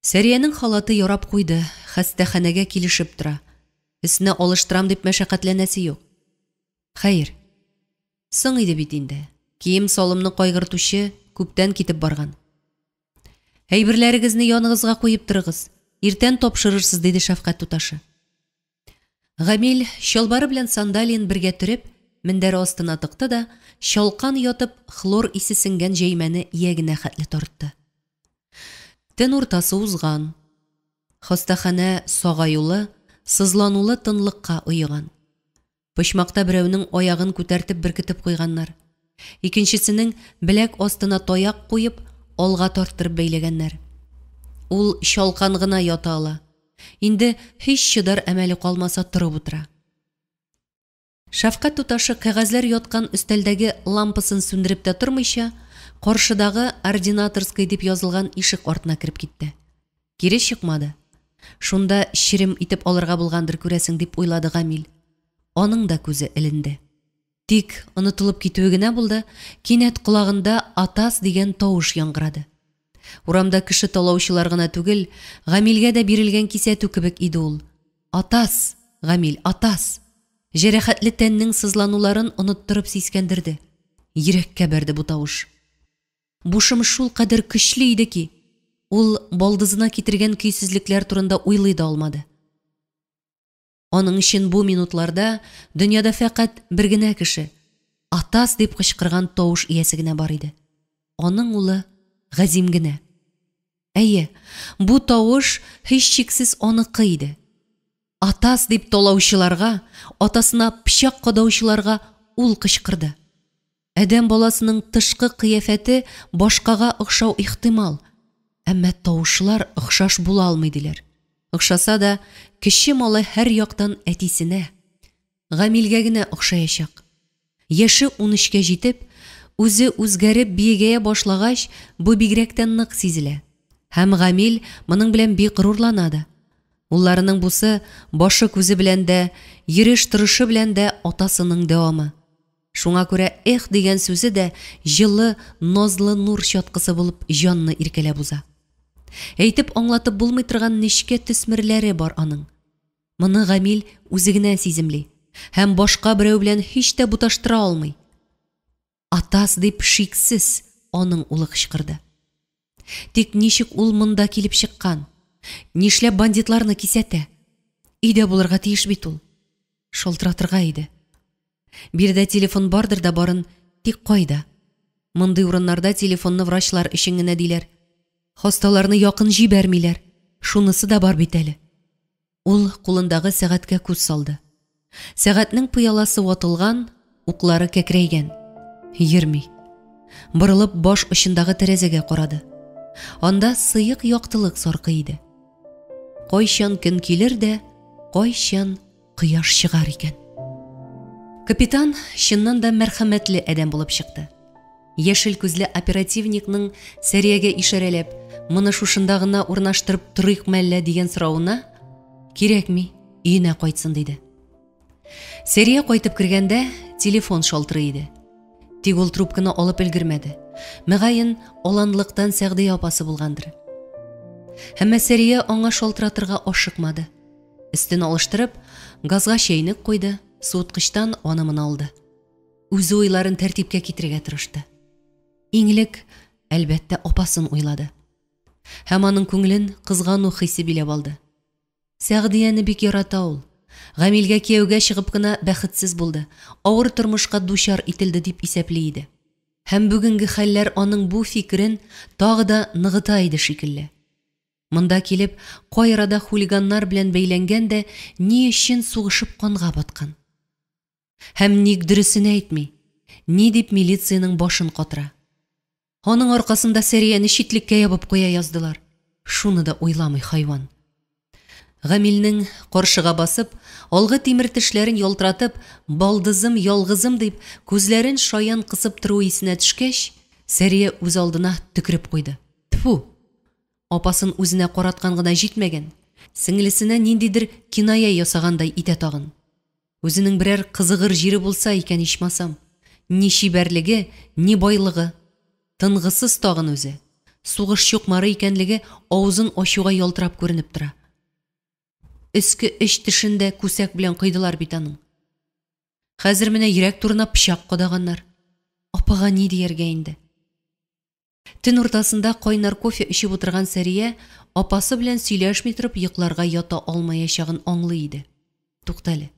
Сәриянең халаты ярап куйды, хастаханәгә килешеп тора. Өстенә алыштырам дип мәшәкатьләнәсе юк. Хәер, соң иде бит инде. Кием-салымны кайгыртучы күптән китеп барган. Әйберләрегезне яныгызга куеп торыгыз, иртән тапшырырсыз, диде шәфкать туташы. Гамил чалбары белән сандалиен бергә төреп, мендәре астына тыкты да, чалкан ятып, хлор исе сеңгән җәймәне иягенә хәтле тартты. Төн уртасы узган. Хастаханә сагаюлы, сызланулы тынлыкка оеган. Почмакта берәүнең аягын күтәртеп беркетеп куйганнар. Икенчесенең беләк астына таяк куеп, алга тарттырып бәйләгәннәр. Ул чалкан гына ята ала. Инде һич чыдар әмәле калмаса торып утыра. Шәфкать туташы кәгазьләр яткан өстәлдәге лампасын сүндереп тә тормыйча, каршыдагы ординаторской дип язылган ишек артына кереп китте. Кире чыкмады. Шунда черем итеп алырга булгандыр, күрәсең, дип уйлады Гамил. Аның да күзе эленде. Тик онытылып китүе генә булды, кинәт колагында Атас дигән тавыш яңгырады. Урамда кеше талаучылар гына түгел, Гамилгә дә бирелгән кисәтү кебек иде ул. Атас, Гамил, атас! Җәрәхәтле тәннең сызлануларын оныттырып сискәндерде. Йөрәккә бәрде бу тавыш. Бу шом шулкадәр көчле иде ки, ул балдызына китергән көйсезлекләр турында уйлый да алмады. Аның өчен бу минутларда дөньяда фәкать бер генә кеше, Атас дип кычкырган тавыш иясе генә бар иде. Аның улы Газим генә. Әйе, бу тавыш һичшиксез аныкы иде. Атас дип талаучыларга, атасына пычак кадаучыларга ул кычкырды. Адәм баласының тышкы кыяфәте башкага охшау ихтимал, әмма тавышлар охшаш була алмый, диләр. Охшаса да, кече малай һәр яктан әтисенә, Гамилгә генә охшаячак. Яше унөчкә җитеп, үзе үзгәреп биегәя башлагач, бу бигрәк тә нык сизелә. Һәм Гамил моның белән бик горурлана да. Улларының бусы башы-күзе белән дә, йөреш-торышы белән дә атасының дәвамы. Шуңа күрә эх дигән сүзе дә җылы, назлы нур чаткысы булып җанны иркәләп уза. Әйтеп аңлатып булмый торган нечкә төсмерләре бар аның. Моны Гамил үзе генә сиземли һәм башка берәү белән һич тә буташтыра алмый. Атас дип шиксез аның улы кычкырды. Тик ничек ул монда килеп чыккан? Нишләп бандитларны кисәтә? Өйдә булырга тиеш бит ул. Шалтыратырга иде. Биредә телефон бардыр да барын, тик кайда? Мондый урыннарда телефонны врачлар өчен генә диләр. Хасталарны якын җибәрмиләр. Шунысы да бар бит әле. Ул кулындагы сәгатькә күз салды. Сәгатьнең пыяласы ватылган, уклары кәкрәйгән. Йөрми. Борылып баш очындагы тәрәзәгә карады. Анда сыек яктылык саркый иде. Кайчан көн килер дә, кайчан кояш чыгар икән? Капитан чыннан да мәрхәмәтле адәм булып чыкты. Яшел күзле оперативникның Сәриягә ишарәләп, моны шушында гына урнаштырып торыйк мәллә дигән соравына, кирәкми, өенә кайтсын диде. Сәрия кайтып кергәндә телефон шалтырый иде. Тик ул трубканы алып өлгермәде. Мөгаен, аланлыктан Сәгъдия апасы булгандыр. Әмма Сәрия аңа шалтыратырга ашыкмады. Өстен алыштырып, газга чәйнек куйды, суыткычтан аны-моны алды. Үзе уйларын тәртипкә китерергә тырышты. Иң элек, әлбәттә, апасын уйлады. Һәм аның күңелен кызгану хисе биләп алды. Сәгъдияне бик ярата ул. Гамилгә кияүгә чыгып кына бәхетсез булды, авыр тормышка дучар ителде дип исәпли иде. Һәм бүгенге хәлләр аның бу фикерен тагы да ныгыта иде шикелле. Монда килеп, кай арада хулиганнар белән бәйләнгән дә ни өчен сугышып канга баткан? Һәм ник дөресен әйтми? Ни дип милициянең башын катыра? Аның аркасында Сәрияне читлеккә ябып куя яздылар. Шуны да уйламый хайван. Гамилнең каршыга басып, алгы тимер тешләрен ялтыратып, балдызым, ялгызым дип, күзләрен шаян кысып торуы исенә төшкәч, Сәрия үзалдына төкереп куйды. Тфү! Апасын үзенә караткан гына җитмәгән, сеңлесенә ниндидер киная ясагандай итә тагын. Үзенең берәр кызыгыр җире булса икән ичмасам. Ни чибәрлеге, ни байлыгы. Тынгысыз тагын үзе. Сугыш чукмары икәнлеге авызын ачуга ялтырап күренеп тора. Өске өч тешен дә күсәк белән койдылар бит аның. Хәзер менә йөрәк турына пычак кадаганнар. Апага ни дияргә инде? Төн уртасында кайнар кофе эчеп утырган Сәрия апасы белән сөйләшми торып йокларга ята алмаячагын аңлый иде. Туктале.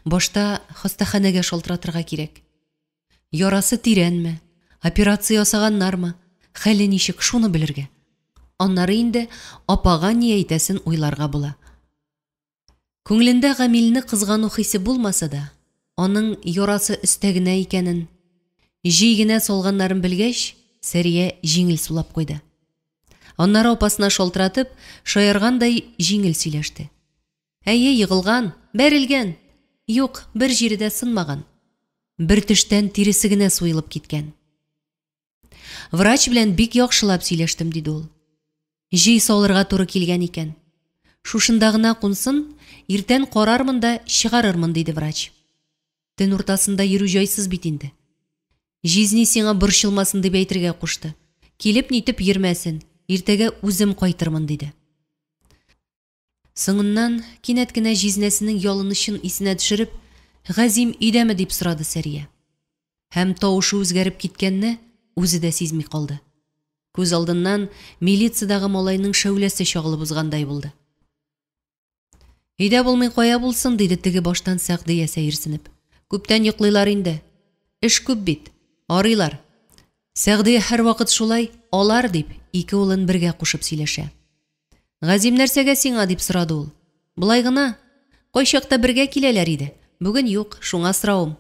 Башта хастаханәгә шалтыратырга кирәк. Ярасы тирәнме, операция ясаганнармы, хәле ничек, шуны белергә. Аннары инде апага ни әйтәсен уйларга була. Күңелендә Гамилне кызгану хисе булмаса да, аның ярасы өстә генә икәнен, җөй генә салганнарын белгәч, Сәрия җиңел сулап куйды. Аннары апасына шалтыратып, шаяргандай җиңел сөйләште. Әйе, егылган, бәрелгән. Юк, бер җире дә сынмаган. Бер төштән тиресе генә суелып киткән. Врач белән бик яхшылап сөйләштем, диде ул. Җөй салырга туры килгән икән. Шушында гына кунсын, иртән карармын да чыгарырмын, диде врач. Төн уртасында йөрү җайсыз бит инде. Җизни сиңа борчылмасын дип әйтергә кушты. Килеп нитеп йөрмәсен. Иртәгә үзем кайтырмын, диде. Соңыннан, кинәт кенә җизнәсенең ялынычын исенә төшереп, Газим өйдәме, дип сорады Сәрия. Һәм тавышы үзгәреп киткәнне үзе дә сизми калды. Күз алдыннан милициядагы малайның шәүләсе чагылып узгандай булды. Өйдә булмый кая булсын, диде теге баштан Сәгъдия сәерсенеп. Күптән йоклыйлар инде. Эш күп бит. Арыйлар. Сәгъдия һәрвакыт шулай, алар дип, ике улын бергә кушып сөйләшә. Газим нәрсәгә сиңа, дип сорады ул. Болай гына. Кайчакта бергә киләләр иде. Бүген юк, шуңа соравым.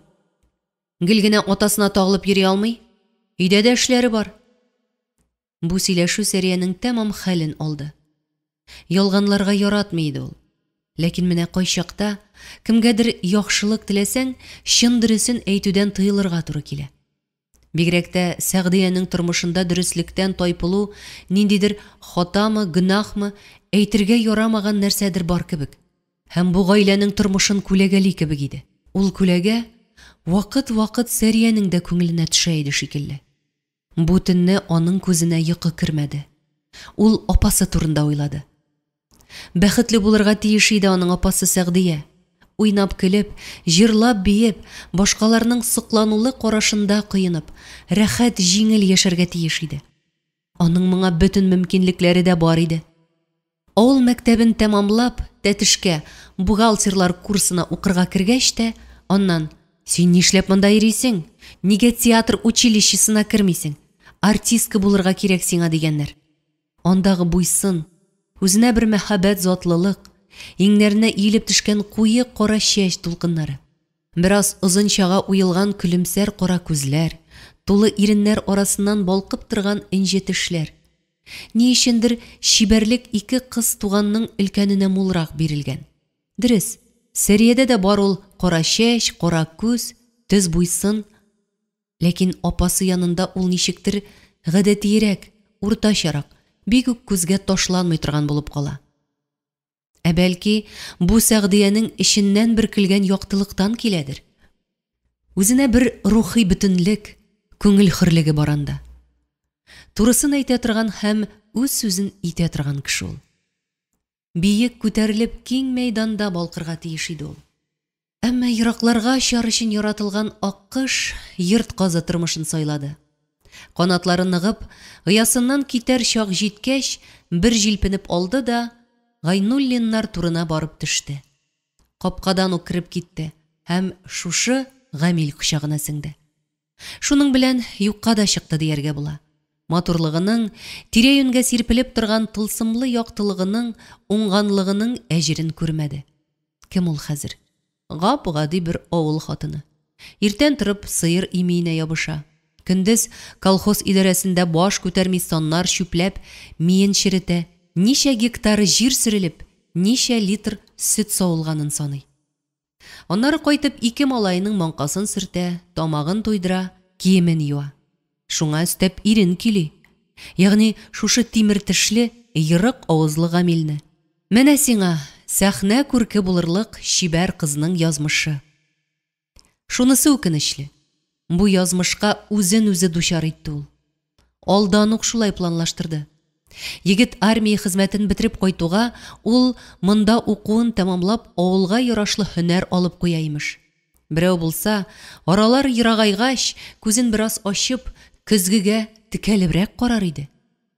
Гел генә атасына тагылып йөри алмый. Өйдә дә эшләре бар. Бу сөйләшү Сәриянең тәмам хәлен алды. Ялганларга яратмый иде ул. Ләкин менә кайчакта, кемгәдер яхшылык теләсәң, чын дөресен әйтүдән тыелырга туры килә. Бигрәк тә Сәгъдиянең тормышында дөреслектән тайпылу ниндидер хатамы, гөнаһмы, әйтергә ярамаган нәрсәдер бар кебек. Һәм бу гаиләнең тормышын күләгәли кебек иде. Ул күләгә вакыт-вакыт Сәриянең дә күңеленә төшә иде шикелле. Бу төнне аның күзенә йокы кермәде. Ул апасы турында уйлады. Бәхетле булырга тиеш иде аның апасы Сәгъдия. Уйнап-көлеп, җырлап-биеп, башкаларның сокланулы карашында коенып, рәхәт, җиңел яшәргә тиеш иде. Аның моңа бөтен мөмкинлекләре дә бар иде. Авыл мәктәбен тәмамлап, Тәтешкә, бухгалтерлар курсына укырга кергәч тә, аннан, Син нишләп монда йөрисең? Нигә театр училищесына кермисең? Артистка булырга кирәк сиңа, дигәннәр. Андагы буй-сын, үзенә бер мәһабәт затлылык, иңнәренә иелеп төшкән куе кара чәч дулкыннары. Бераз озынчага уелган көлемсәр кара күзләр, тулы иреннәр арасыннан балкып торган энҗе тешләр. Ни өчендер чибәрлек ике кыз туганның өлкәненә мулрак бирелгән. Дөрес, Сәриядә дә бар ул кара чәч, кара күз, төз буй-сын. Ләкин апасы янында ул ничектер гадәтиерәк, уртачарак, бик үк күзгә ташланмый торган булып кала. Ә бәлки, бу Сәгъдиянең эченнән бөркелгән яктылыктан киләдер? Үзенә бер рухи бөтенлек, күңел хөрлеге бар анда. Турысын әйтә торган һәм үз сүзен итә торган кеше ул. Биек күтәрелеп киң мәйданда балкырга тиеш иде ул. Әмма еракларга очар өчен яратылган аккош йорт казы тормышын сайлады. Канатлары ныгып, оясыннан китәр чак җиткәч, бер җилпенеп алды да Гайнуллиннар турына барып төште. Капкадан ук кереп китте һәм шушы Гамил кочагына сеңде. Шуның белән юкка да чыкты дияргә була. Матурлыгының, тирә-юньгә сирпелеп торган тылсымлы яктылыгының, уңганлыгының әҗерен күрмәде. Кем ул хәзер? Гап-гади бер авыл хатыны. Иртән торып сыер имиенә ябыша. Көндез колхоз идарәсендә баш күтәрми саннар чүпләп, миен черетә, ничә гектар җир сөрелеп, ничә литр сөт савылганын саный. Аннары кайтып ике малаеның маңкасын сөртә, тамагын туйдыра, киемен юа. Шуңа өстәп ирен көйли. Ягъни шушы тимер тешле, ерык авызлы Гамилне. Менә сиңа сәхнә күрке булырлык чибәр кызның язмышы. Шунысы үкенечле, бу язмышка үзен-үзе дучар итте ул. Алдан ук шулай планлаштырды. Егет армия хезмәтен бетереп кайтуга, ул монда укуын тәмамлап авылга ярашлы һөнәр алып куя, имеш. Берәү булса, аралар ерагайгач, күзен бераз ачып, көзгегә текәлебрәк карар иде.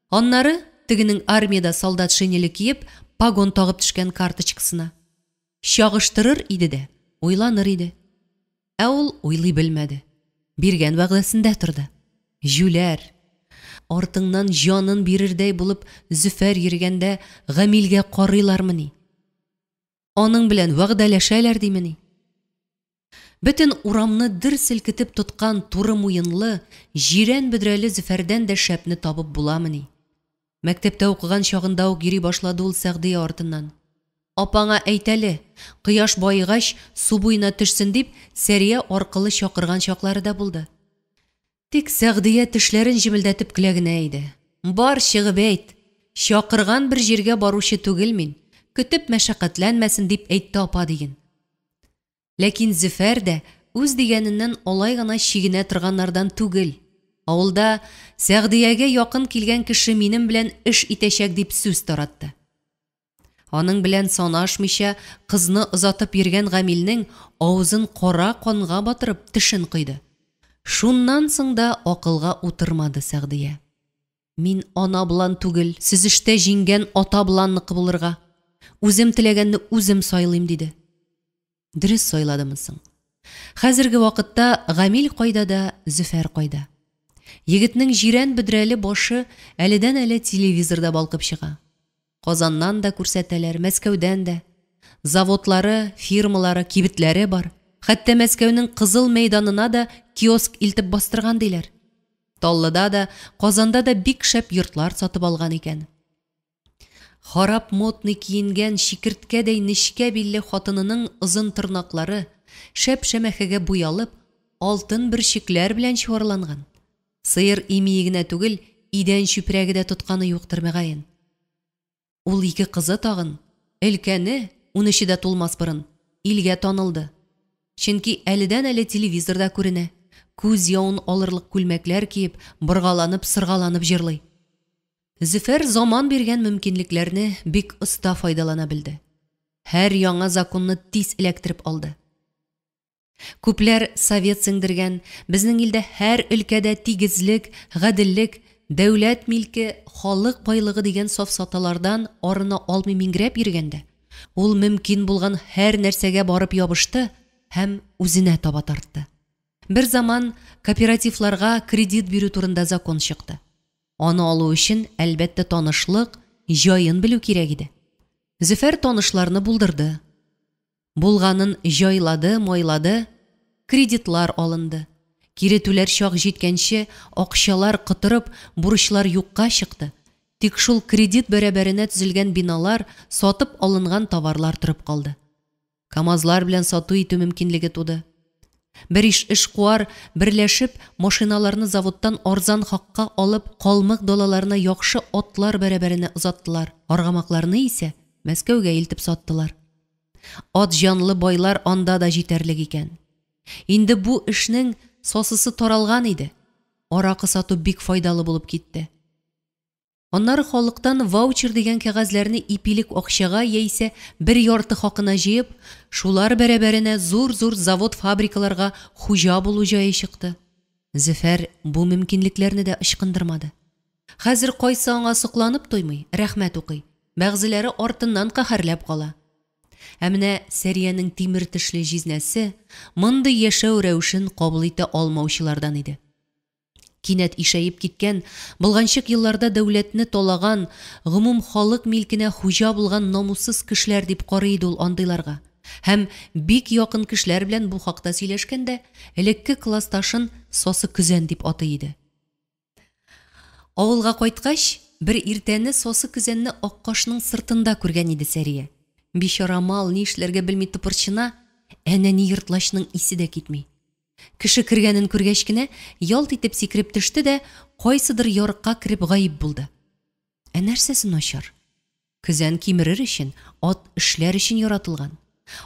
Аннары, тегенең армиядә солдат шинеле киеп, погон тагып төшкән карточкасына. Чагыштырыр иде дә, уйланыр иде. Ә ул уйлый белмәде. Биргән вәгъдәсендә торды. Җүләр! Артыңнан җанын бирердәй булып Зөфәр йөргәндә Гамилгә карыйлармыни? Аның белән вәгъдәләшәләр димени? Бөтен урамны дер селкетеп тоткан туры муенлы, җирән бөдрәле Зөфәрдән дә шәпне табып буламыни? Мәктәптә укыган чагында ук йөри башлады ул Сәгъдия артыннан. Апаңа әйт әле, кояш баегач, су буена төшсен дип, Сәрия аркылы чакырган чаклары да булды. Тик Сәгъдия тешләрен җемелдәтеп көлә генә иде. Бар, чыгып әйт! Чакырган бер җиргә баручы түгел мин, көтеп мәшәкатьләнмәсен, дип әйтте апа, диген. Ләкин Зөфәр дә үз дигәненнән алай гына чигенә торганнардан түгел. Авылда Сәгъдиягә якын килгән кеше минем белән эш итәчәк дип сүз таратты. Аның белән санашмыйча кызны озатып йөргән Гамилнең авызын кара канга батырып тешен койды. Шуннан соң да акылга утырмады Сәгъдия. Мин ана белән түгел, сөзештә җиңгән ата беләнныкы булырга. Үзем теләгәнне үзем сайлыйм, диде. Дөрес сайладымы соң? Хәзерге вакытта Гамил кайда да, Зөфәр кайда. Егетнең җирән бөдрәле башы әледән-әле телевизорда балкып чыга. Казаннан да күрсәтәләр, Мәскәүдән дә. Заводлары, фирмалары, кибетләре бар. Хәтта Мәскәүнең Кызыл мәйданына да киоск илтеп бастырган диләр. Таллыда да, Казанда да бик шәп йортлар сатып алган икән. Харап модный киенгән чикерткәдәй нечкә билле хатынының озын тырнаклары, шәп шәмәхәгә буялып, алтын бөрчекләр белән чуарланган. Сыер имие генә түгел, идән чүпрәге дә тотканы юктыр, мөгаен. Ул ике кызы тагын, өлкәне, унөче дә тулмас борын, илгә танылды. Чөнки әледән-әле телевизорда күренә, күз явын алырлык күлмәкләр киеп, боргаланып-сыргаланып җырлый. Зөфәр заман биргән мөмкинлекләрне бик оста файдалана белде. Һәр яңа законны тиз эләктереп алды. Күпләр совет сеңдергән, безнең илдә һәр өлкәдә тигезлек, гаделлек, дәүләт милке, халык байлыгы дигән сафсаталардан арына алмый миңгерәп йөргәндә, ул мөмкин булган һәр нәрсәгә барып ябышты һәм үзенә таба тартты. Берзаман кооперативларга кредит бирү турында закон чыкты. Аны алу өчен, әлбәттә, танышлык, җаен белү кирәк иде. Зөфәр танышларны булдырды. Булганын җайлады, майлады, кредитлар алынды. Кире түләр чак җиткәнче, акчалар котырып, бурычлар юкка чыкты. Тик шул кредит бәрабәренә төзелгән биналар, сатып алынган товарлар торып калды. КАМАЗлар белән сату итү мөмкинлеге туды. Бер иш эшкуар берләшеп, машиналарны заводтан арзан хакка алып, калмык далаларына яхшы атлар бәрабәренә озаттылар, аргамакларны исә Мәскәүгә илтеп саттылар. Ат җанлы байлар анда да җитәрлек икән. Инде бу эшнең сасысы таралган иде. Аракы сату бик файдалы булып китте. Аннары халыктан ваучер дигән кәгазьләрне ипилек акчага яисә бер ярты хакына җыеп, шулар бәрабәренә зур-зур завод-фабрикаларга хуҗа булу җае чыкты. Зөфәр бу мөмкинлекләрне дә ычкындырмады. Хәзер кайсы аңа сокланып туймый, рәхмәт укый, бәгъзеләре артыннан каһәрләп кала. Ә менә Сәриянең тимер тешле җизнәсе мондый яшәү рәвешен кабул итә алмаучылардан иде. Кинәт ишәеп киткән, болганчык елларда дәүләтне талаган, гомум халык милкенә хуҗа булган намуссыз кешеләр дип карый иде ул андыйларга. Һәм бик якын кешеләр белән бу хакта сөйләшкәндә, элекке классташын сасы көзән дип атый иде. Авылга кайткач, бер иртәне сасы көзәнне Аккашның сыртында күргән иде Сәрия. Бичара мал ни эшләргә белми тыпырчына, әнә ни ертлачның исе дә китми. Кеше кергәнен күргәч кенә, ялт итеп сикереп төште дә, кайсыдыр ярыкка кереп гаип булды. Ә нәрсәсе начар? Көзән кимерер өчен, ат эшләр өчен яратылган.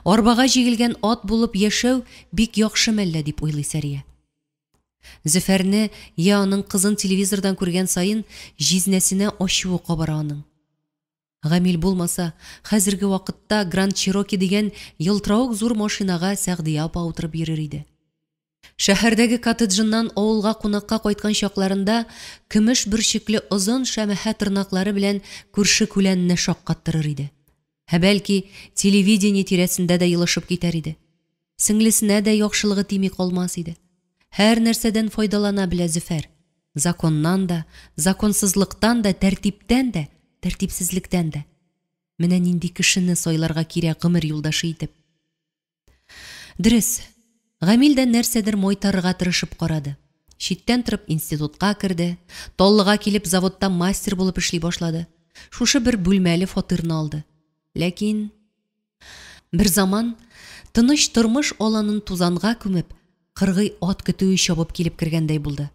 Арбага җигелгән ат булып яшәү бик яхшы мәллә, дип уйлый Сәрия. Зөфәрне йә аның кызын телевизордан күргән саен җизнәсенә ачуы кабара аның. Гамил булмаса, хәзерге вакытта Гранд Чироки дигән елтыравык зур машинага Сәгъдия апа утырып йөрер иде. Шәһәрдәге коттеджыннан авылга кунакка кайткан чакларында көмеш бөрчекле озын шәмәхә тырнаклары белән күрше-күләнне шаккаттырыр иде. Ә бәлки, телевидение тирәсендә дә елышып китәр иде. Сеңлесенә дә яхшылыгы тими калмас иде. Һәр нәрсәдән файдалана белә Зөфәр. Законнан да, законсызлыктан да, тәртиптән дә, тәртипсезлектән дә. Менә нинди кешене сайларга кирәк гомер юлдашы итеп. Дөрес, Гамил дә нәрсәдер майтарырга тырышып карады. Читтән торып институтка керде, Таллыга килеп заводта мастер булып эшли башлады. Шушы бер бүлмәле фатирны алды. Ләкин Берзаман, тыныч тормыш аланын тузанга күмеп, кыргый ат көтүе чабып килеп кергәндәй булды.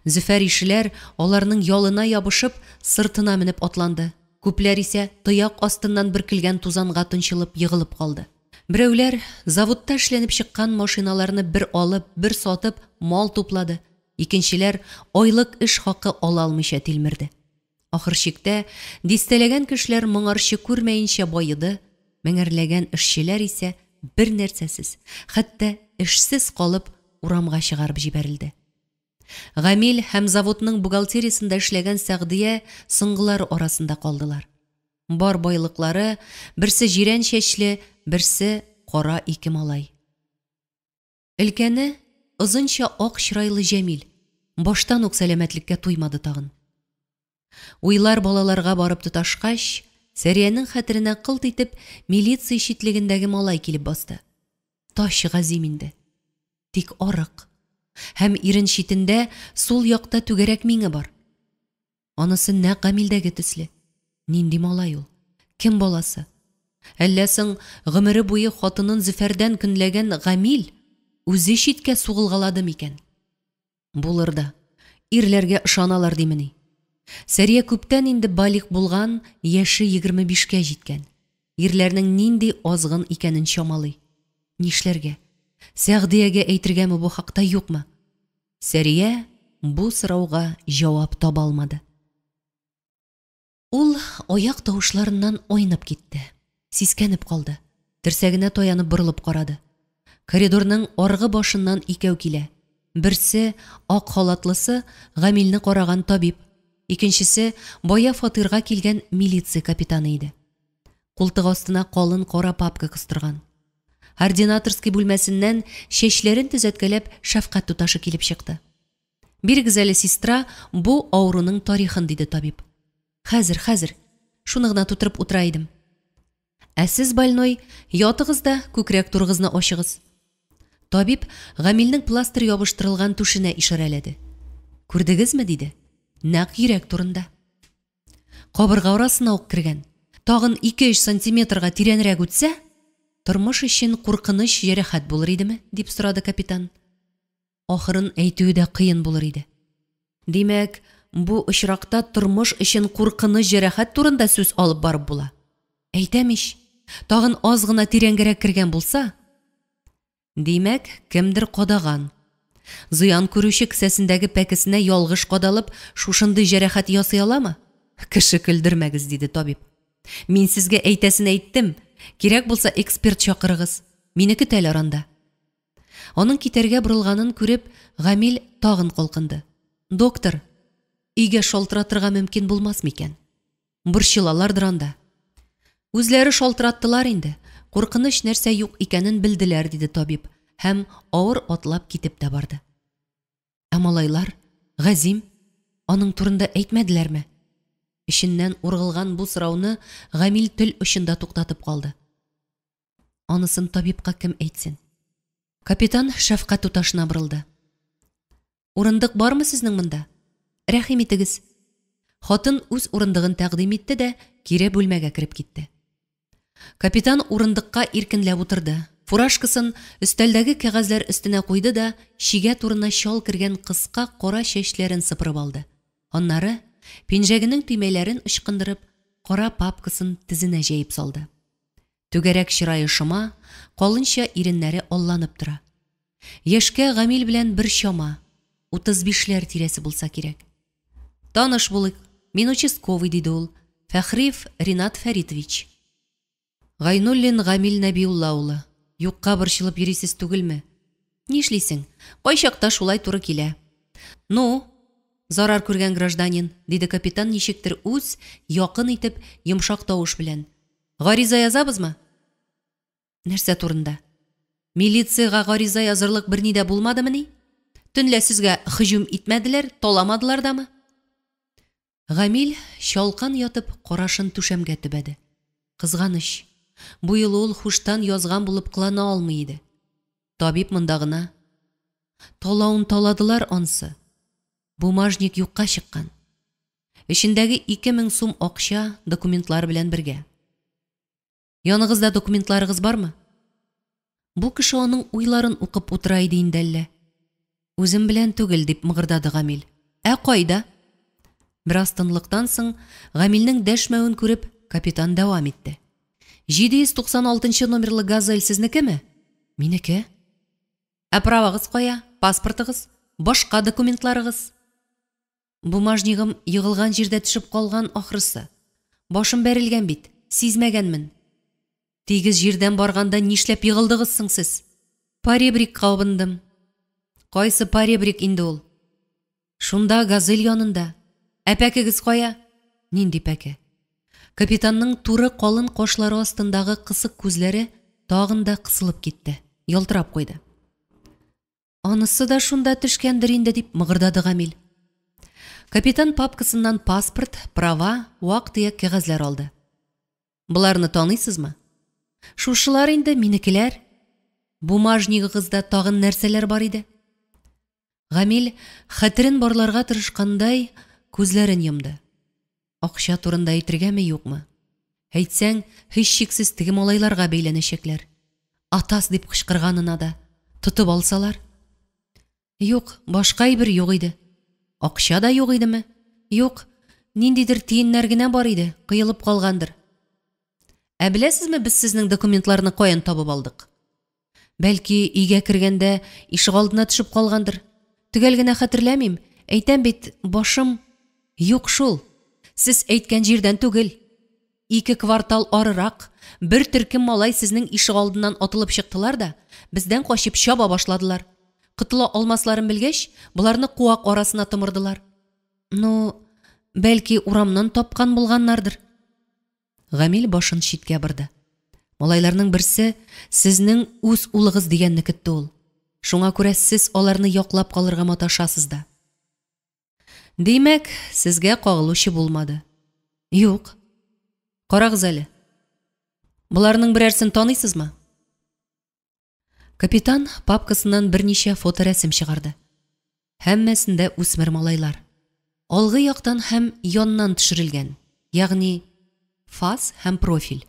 Зөфәр ишеләр аларның ялына ябышып, сыртына менеп атланды. Күпләр исә тояк астыннан бөркелгән тузанга тончылып егылып калды. Берәүләр заводта эшләнеп чыккан машиналарны бер алып, бер сатып, мал туплады. Икенчеләр айлык эш хакы ала алмыйча тилмерде. Ахыр чиктә, дистәләгән кешеләр моңарчы күрмәенчә баеды, меңәрләгән эшчеләр исә бер нәрсәсез, хәтта эшсез калып, урамга чыгарып җибәрелде. Гамил һәм заводның бухгалтериясендә эшләгән Сәгъдия соңгылары арасында калдылар. Бар байлыклары, берсе җирән чәчле, берсе кара ике малай. Өлкәне, озынча ак чырайлы Җәмил, баштан ук сәламәтлеккә туймады тагын. Уйлар балаларга барып тоташкач, Сәриянең хәтеренә кылт итеп милиция читлегендәге малай килеп басты. Тач Газим инде. Тик арык. Һәм ирен читендә сул якта түгәрәк миңе бар. Анысы нәкъ Гамилдәге төсле. Нинди малай ул? Кем баласы? Әллә соң гомере буе хатынын Зөфәрдән көнләгән Гамил үзе читкә сугылгалады микән? Булыр да. Ирләргә ышаналар димени? Сәрия күптән инде балигъ булган, яше 25кә җиткән. Ирләрнең нинди азгын икәнен чамалый. Нишләргә? Сәгъдиягә әйтергәме бу хакта, юкмы? Сәрия бу сорауга җавап таба алмады. Ул аяк тавышларыннан айнып китте. Сискәнеп калды. Терсәгенә таянып борылып карады. Коридорның аргы башыннан икәү килә. Берсе, ак халатлысы, Гамилне караган табиб. Икенчесе, бая фатирга килгән милиция капитаны иде. Култык астына калын кара папка кыстырган. Ординаторский бүлмәсеннән чәчләрен төзәткәләп шәфкать туташы килеп чыкты. Бирегез әле, сестра, бу авыруның тарихын, диде табиб. Хәзер, хәзер. Шуны гына тутырып утыра идем. Ә сез, больной, ятыгыз да күкрәк турыгызны ачыгыз. Табиб Гамилнең пластырь ябыштырылган түшенә ишарәләде. Күрдегезме, диде. Нәкъ йөрәк турында. Кабырга арасына ук кергән. Тагын 2-3 сантиметрга тирәнрәк үтсә, тормыш өчен куркыныч җәрәхәт булыр идеме, дип сорады капитан. Ахырын әйтүе дә кыен булыр иде. Димәк, бу очракта тормыш өчен куркыныч җәрәхәт турында сүз алып барып була. Әйтәм ич, тагын аз гына тирәнгәрәк кергән булса, димәк, кемдер кадаган. Зыян күрүче кесәсендәге пәкесенә ялгыш кадалып, шушындый җәрәхәт ясый аламы? Кеше көлдермәгез, диде табиб. Мин сезгә әйтәсен әйттем. Кирәк булса, эксперт чакырыгыз. Мине көтәләр анда. Аның китәргә борылганын күреп, Гамил тагын калкынды. Доктор, өйгә шалтыратырга мөмкин булмас микән? Борчылалардыр анда. Үзләре шалтыраттылар инде. Куркыныч нәрсә юк икәнен белделәр, диде табиб һәм авыр атлап китеп тә барды. Ә малайлар, Газим, аның турында әйтмәделәрме? Эченнән ургылган бу сорауны Гамил тел очында туктатып калды. Анысын табибка кем әйтсен? Капитан шәфкать туташына борылды. Урындык бармы сезнең монда? Рәхим итегез. Хатын үз урындыгын тәкъдим итте дә кире бүлмәгә кереп китте. Капитан урындыкка иркенләп утырды. Фуражкасын өстәлдәге кәгазьләр өстенә куйды да чигә турына чал кергән кыска кара чәчләрен сыпырып алды. Аннары, пинжәгенең төймәләрен ычкындырып, кара папкасын тезенә җәеп салды. Түгәрәк чырае шома, калынча иреннәре алланып тора. Яшькә Гамил белән бер чама, 35ләр тирәсе булса кирәк. Таныш булыйк, мин участковый, диде ул, Фәхриев Ринат Фәритович. Гайнуллин Гамил Нәбиулла улы, юкка борчылып йөрисез түгелме? Нишлисең, кайчакта шулай туры килә. Ну, зарар күргән гражданин, диде капитан ничектер үз, якын итеп, йомшак тавыш белән. Гариза язабызмы? Нәрсә турында? Милициягә гариза язырлык берни дә булмадымыни? Төнлә сезгә һөҗүм итмәделәр, таламадылар дамы? Гамил чалкан ятып карашын түшәмгә төбәде. Кызганыч, бу юлы ул һуштан язган булып кылана алмый иде. Табиб монда гына. Талавын таладылар ансы. Бумажник юкка чыккан. Эчендәге 2000 сум акча документлар белән бергә. Яныгызда документларыгыз бармы? Бу кеше аның уйларын укып утыра иде инде әллә. Үзем белән түгел, дип мыгырдады Гамил. Ә кайда? Бераз тынлыктан соң, Гамилнең дәшмәвен күреп, капитан дәвам итте. 796 номерлы «Газель» сезнекеме? Минеке. Ә правагыз кая? Паспортыгыз? Башка документларыгыз? Бумажнигым егылган җирдә төшеп калган ахрысы. Башым бәрелгән бит, сизмәгәнмен. Тигез җирдән барганда нишләп егылдыгыз соң сез? Поребрикка абындым. Кайсы поребрик инде ул? Шунда, газель янында. Ә пәкегез кая? Нинди пәке? Капитанның туры калын кашлары астындагы кысык күзләре тагын да кысылып китте, ялтырап куйды. Анысы да шунда төшкәндер инде, дип мыгырдады Гамил. Капитан папкасыннан паспорт, права, вак-төяк кәгазьләр алды. Боларны таныйсызмы? Шушылар инде минекеләр. Бумажнигыгызда тагын нәрсәләр бар иде? Гамил, хәтерен барларга тырышкандай, күзләрен йомды. Акча турында әйтергәме, юкмы? Әйтсәң, һичшиксез теге малайларга бәйләнәчәкләр. Атас дип кычкырганына да тотып алсалар? Юк, башка әйбер юк иде. Акча да юк идеме? Юк, ниндидер тиеннәр генә бар иде, коелып калгандыр. Ә беләсезме, без сезнең документларны каян табып алдык? Бәлки, өйгә кергәндә ишегалдына төшеп калгандыр. Төгәл генә хәтерләмим, әйтәм бит, башым. Юк шул. Сез әйткән җирдән түгел. Ике квартал арырак бер төркем малай сезнең ишегалдыннан атылып чыктылар да, бездән качып чаба башладылар. Котыла алмасларын белгәч, боларны куак арасына томырдылар. Ну, бәлки, урамнан тапкан булганнардыр. Гамил башын читкә борды. Малайларның берсе сезнең үз улыгыз дигәнне көтте ул. Шуңа күрә сез аларны яклап калырга маташасыз да. Димәк, сезгә кагылучы булмады. Юк. Карагыз әле. Боларның берәрсен таныйсызмы? Капитан папкасыннан берничә фоторәсем чыгарды. Һәммәсендә үсмер малайлар. Алгы яктан һәм яннан төшерелгән, ягъни фас һәм профиль.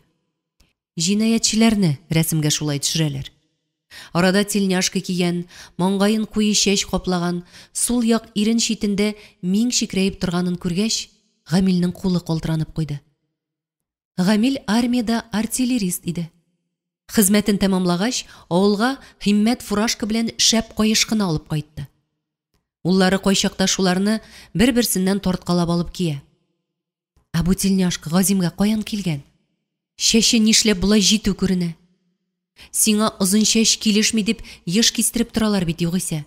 Җинаятьчеләрне рәсемгә шулай төшерәләр. Арада тельняшка кигән, маңгаен куе чәч каплаган, сул як ирен читендә миң чикрәеп торганын күргәч, Гамилнең кулы калтыранып куйды. Гамил армиядә артиллерист иде. Хезмәтен тәмамлагач, авылга Һиммәт фуражка белән шәп каеш кына алып кайтты. Уллары кайчакта шуларны бер-берсеннән тарткалап алып кия. Ә бу тельняшка Газимгә каян килгән? Чәче нишләп болай җитү күренә? Сиңа озын чәч килешми дип еш кистереп торалар бит югыйсә.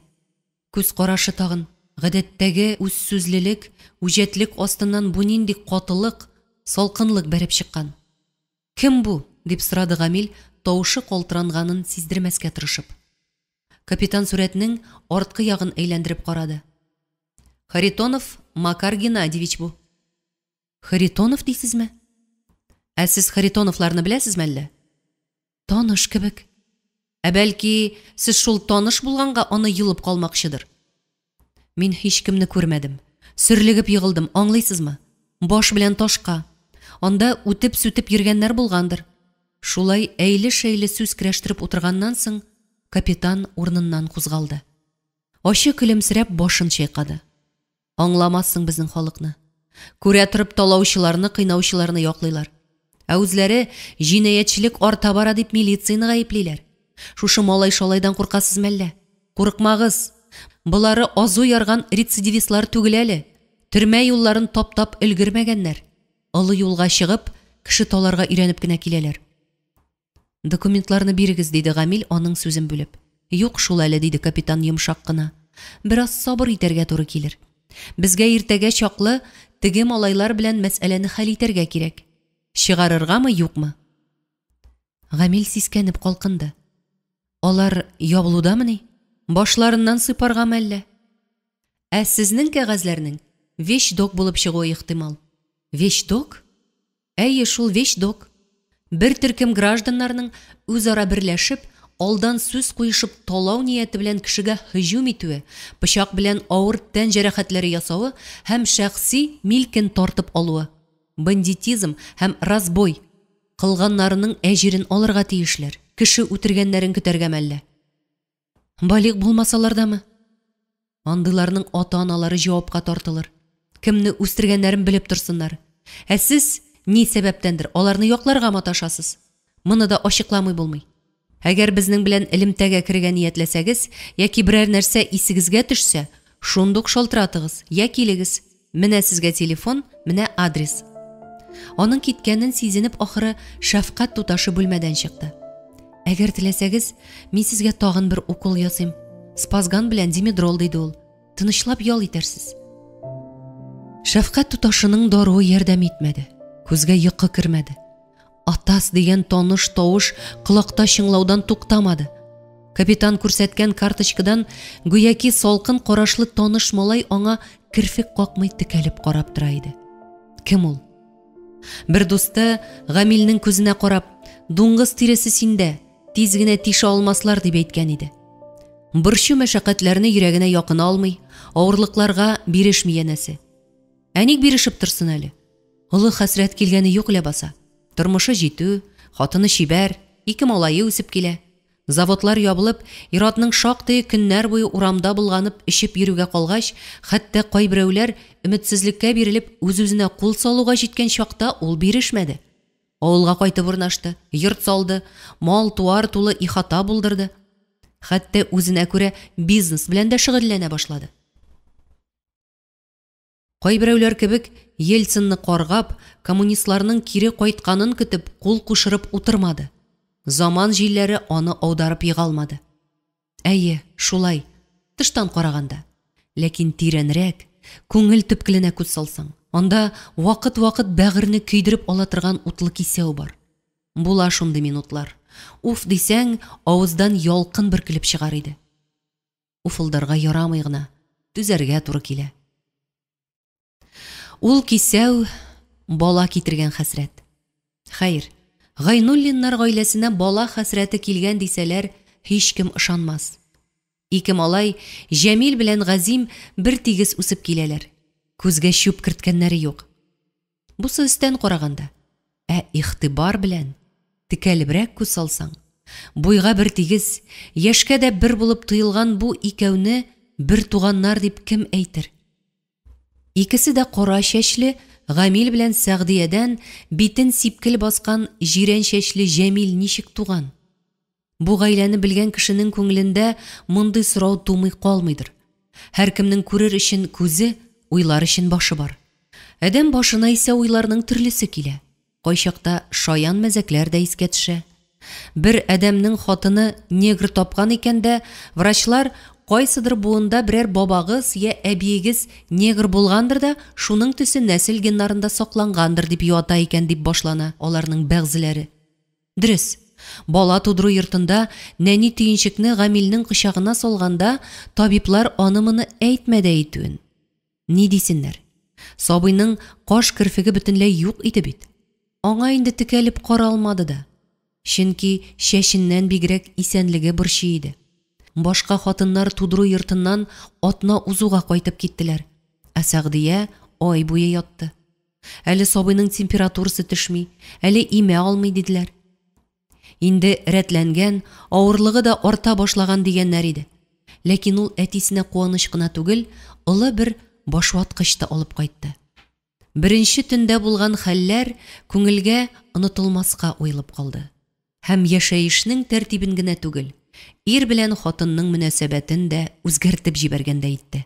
Күз карашы тагын, гадәттәге үзсүзлелек, үҗәтлек астыннан бу нинди катылык, салкынлык бәреп чыккан. Кем бу? дип сорады Гамил, тавышы калтыранганын сиздермәскә тырышып. Капитан сурәтнең арткы ягын әйләндереп карады. Харитонов Макар Геннадьевич бу. Харитонов дисезме? Ә сез Харитоновларны беләсезме әллә? Таныш кебек. Ә бәлки, сез шул таныш булганга аны йолып калмакчыдыр? Мин һичкемне күрмәдем. Сөрлегеп егылдым, аңлыйсызмы? Баш белән ташка. Анда үтеп-сүтеп йөргәннәр булгандыр. Шулай әйле-шәйле сүз көрәштереп утырганнан соң, капитан урыныннан кузгалды. Ачы көлемсерәп башын чайкады. Аңламассың безнең халыкны. Күрә торып талаучыларны, кыйнаучыларны яклыйлар. Ә үзләре җинаятьчелек арта бара дип милицияне гаеплиләр. Шушы малай-шалайдан куркасыз мәллә? Курыкмагыз. Болары азу ярган рецидивистлар түгел әле. Төрмә юлларын таптап өлгермәгәннәр. Олы юлга чыгып, кеше таларга өйрәнеп кенә киләләр. Документларны бирегез, диде Гамил аның сүзен бүлеп. Юк шул әле, диде капитан йомшак кына. Бераз сабыр итәргә туры килер. Безгә иртәгә чаклы теге малайлар белән мәсьәләне хәл итәргә кирәк. Чыгарыргамы, юкмы? Гамил сискәнеп калкынды. Алар ябылудамыни? Башларыннан сыйпаргамы әллә? Ә сезнең кәгазьләрнең вещдок булып чыгуы ихтимал. Вещдок? Әйе, шул вещдок. Бер төркем гражданнарның үзара берләшеп, алдан сүз куешып талау нияте белән кешегә һөҗүм итүе, пычак белән авыр тән җәрәхәтләре ясавы һәм шәхси милкен тартып алуы, бандитизм һәм разбой, кылганнарының әҗерен алырга тиешләр. Кеше үтергәннәрен көтәргәме әллә? Балигъ булмасалар дамы? Андыйларның ата-аналары җавапка тартылыр. Кемне үстергәннәрен белеп торсыннар. Ә сез, ни сәбәптәндер, аларны якларга маташасыз. Моны да ачыкламый булмый. Әгәр безнең белән элемтәгә керергә ниятләсәгез яки берәр нәрсә исегезгә төшсә, шундук шалтыратыгыз я килегез. Менә сезгә телефон, менә адрес. Аның киткәнен сизенеп ахыры шәфкать туташы бүлмәдән чыкты. Әгәр теләсәгез, мин сезгә тагын бер укол ясыйм. Спазган белән димедрол, диде ул. Тынычлап ял итәрсез. Шәфкать туташының даруы ярдәм итмәде. Күзгә йокы кермәде. Атас дигән таныш тавыш колакта чыңлаудан туктамады. Капитан күрсәткән карточкадан гүяки салкын карашлы таныш малай аңа керфек какмый текәлеп карап тора иде. Кем ул? Бер дусты Гамилнең күзенә карап, "Дуңгыз тиресе синдә, тиз генә тишә алмаслар" дип әйткән иде. Борчу мәшәкатьләрне йөрәгенә якын алмый, авырлыкларга бирешми янәсе. Ә ник бирешеп торсын әле? Олы хәсрәт килгәне юк ләбаса. Тормышы җитү, хатыны чибәр, ике малае үсеп килә. Заводлар ябылып, ир-атның шактые көннәр буе урамда болганып эчеп йөрүгә калгач, хәтта кайберәүләр өметсезлеккә бирелеп үз-үзенә кул салуга җиткән чакта ул бирешмәде. Авылга кайтып урнашты, йорт салды, мал-туар тулы ихата булдырды. Хәтта үзенә күрә бизнес белән дә шөгыльләнә башлады. Кайберәүләр кебек Ельцинны каргап, коммунистларның кире кайтканын көтеп, кул кушырып утырмады. Заман җилләре аны аударып ега алмады. Әйе, шулай, тыштан караганда. Ләкин тирәнрәк, күңел төпкеленә күз салсаң, анда вакыт-вакыт бәгырьне көйдереп ала торган утлы кисәү бар. Була шундый минутлар. Уф дисәң, авыздан ялкын бөркелеп чыгар иде. Уфылдарга ярамый гына, түзәргә туры килә. Ул кисәү бала китергән хәсрәт. Хәер, Гайнуллиннар гаиләсенә бала хәсрәте килгән дисәләр, һичкем ышанмас. Ике малай, Җәмил белән Газим бер тигез үсеп киләләр. Күзгә чүп керткәннәре юк. Бусы өстән караганда. Ә игътибар белән, текәлебрәк күз салсаң, буйга бер тигез, яшькә дә бер булып тоелган бу икәүне бер туганнар дип кем әйтер? Икесе дә кара чәчле Гамил белән Сәгъдиядән битен сипкел баскан җирән чәчле Җәмил ничек туган? Бу гаиләне белгән кешенең күңелендә мондый сорау тумый калмыйдыр. Һәркемнең күрер өчен күзе, уйлар өчен башы бар. Адәм башына исә уйларның төрлесе килә. Кайчакта шаян мәзәкләр дә искә төшә. Бер адәмнең хатыны негр тапкан икән дә, врачлар кайсыдыр буында берәр бабагыз я әбиегез негр булгандыр да, шуның төсе нәсел геннарында саклангандыр дип юата икән дип башлана аларның бәгъзеләре. Дөрес, бала тудыру йортында нәни төенчекне Гамилнең кочагына салганда табиблар аны-моны әйтмәде әйтүен. Ни дисеннәр? Сабыйның каш-керфеге бөтенләй юк иде бит. Аңа инде текәлеп каралмады да. Чөнки чәченнән бигрәк исәнлеге борчый иде. Башка хатыннар тудыру йортыннан атна узуга кайтып киттеләр. Ә Сәгъдия ай буе ятты. Әле сабыйның температурасы төшми, әле имә алмый диделәр. Инде рәтләнгән, авырлыгы да арта башлаган дигәннәр иде. Ләкин ул әтисенә куаныч кына түгел, олы бер башваткыч та алып кайтты. Беренче төндә булган хәлләр күңелгә онытылмаска уелып калды. Һәм яшәешнең тәртибен генә түгел, ир белән хатынның мөнәсәбәтен дә үзгәртеп җибәргәндәй итте.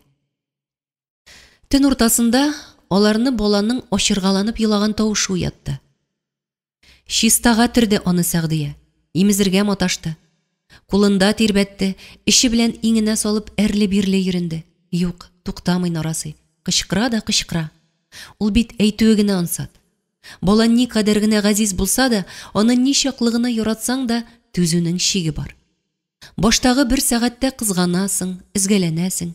Төн уртасында аларны баланың ачыргаланып елаган тавышы уятты. Чистага төрде аны Сәгъдия, имезергә маташты. Кулында тирбәтте, эче белән иңенә салып әрле-бирле йөренде. Юк, туктамый нарасый, кычкыра да кычкыра. Ул бит әйтүе генә ансат. Бала никадәр генә газиз булса да, аны ничаклы гына яратсаң да, түзүнең чиге бар. Баштагы бер сәгатьтә кызганасың, өзгәләнәсең.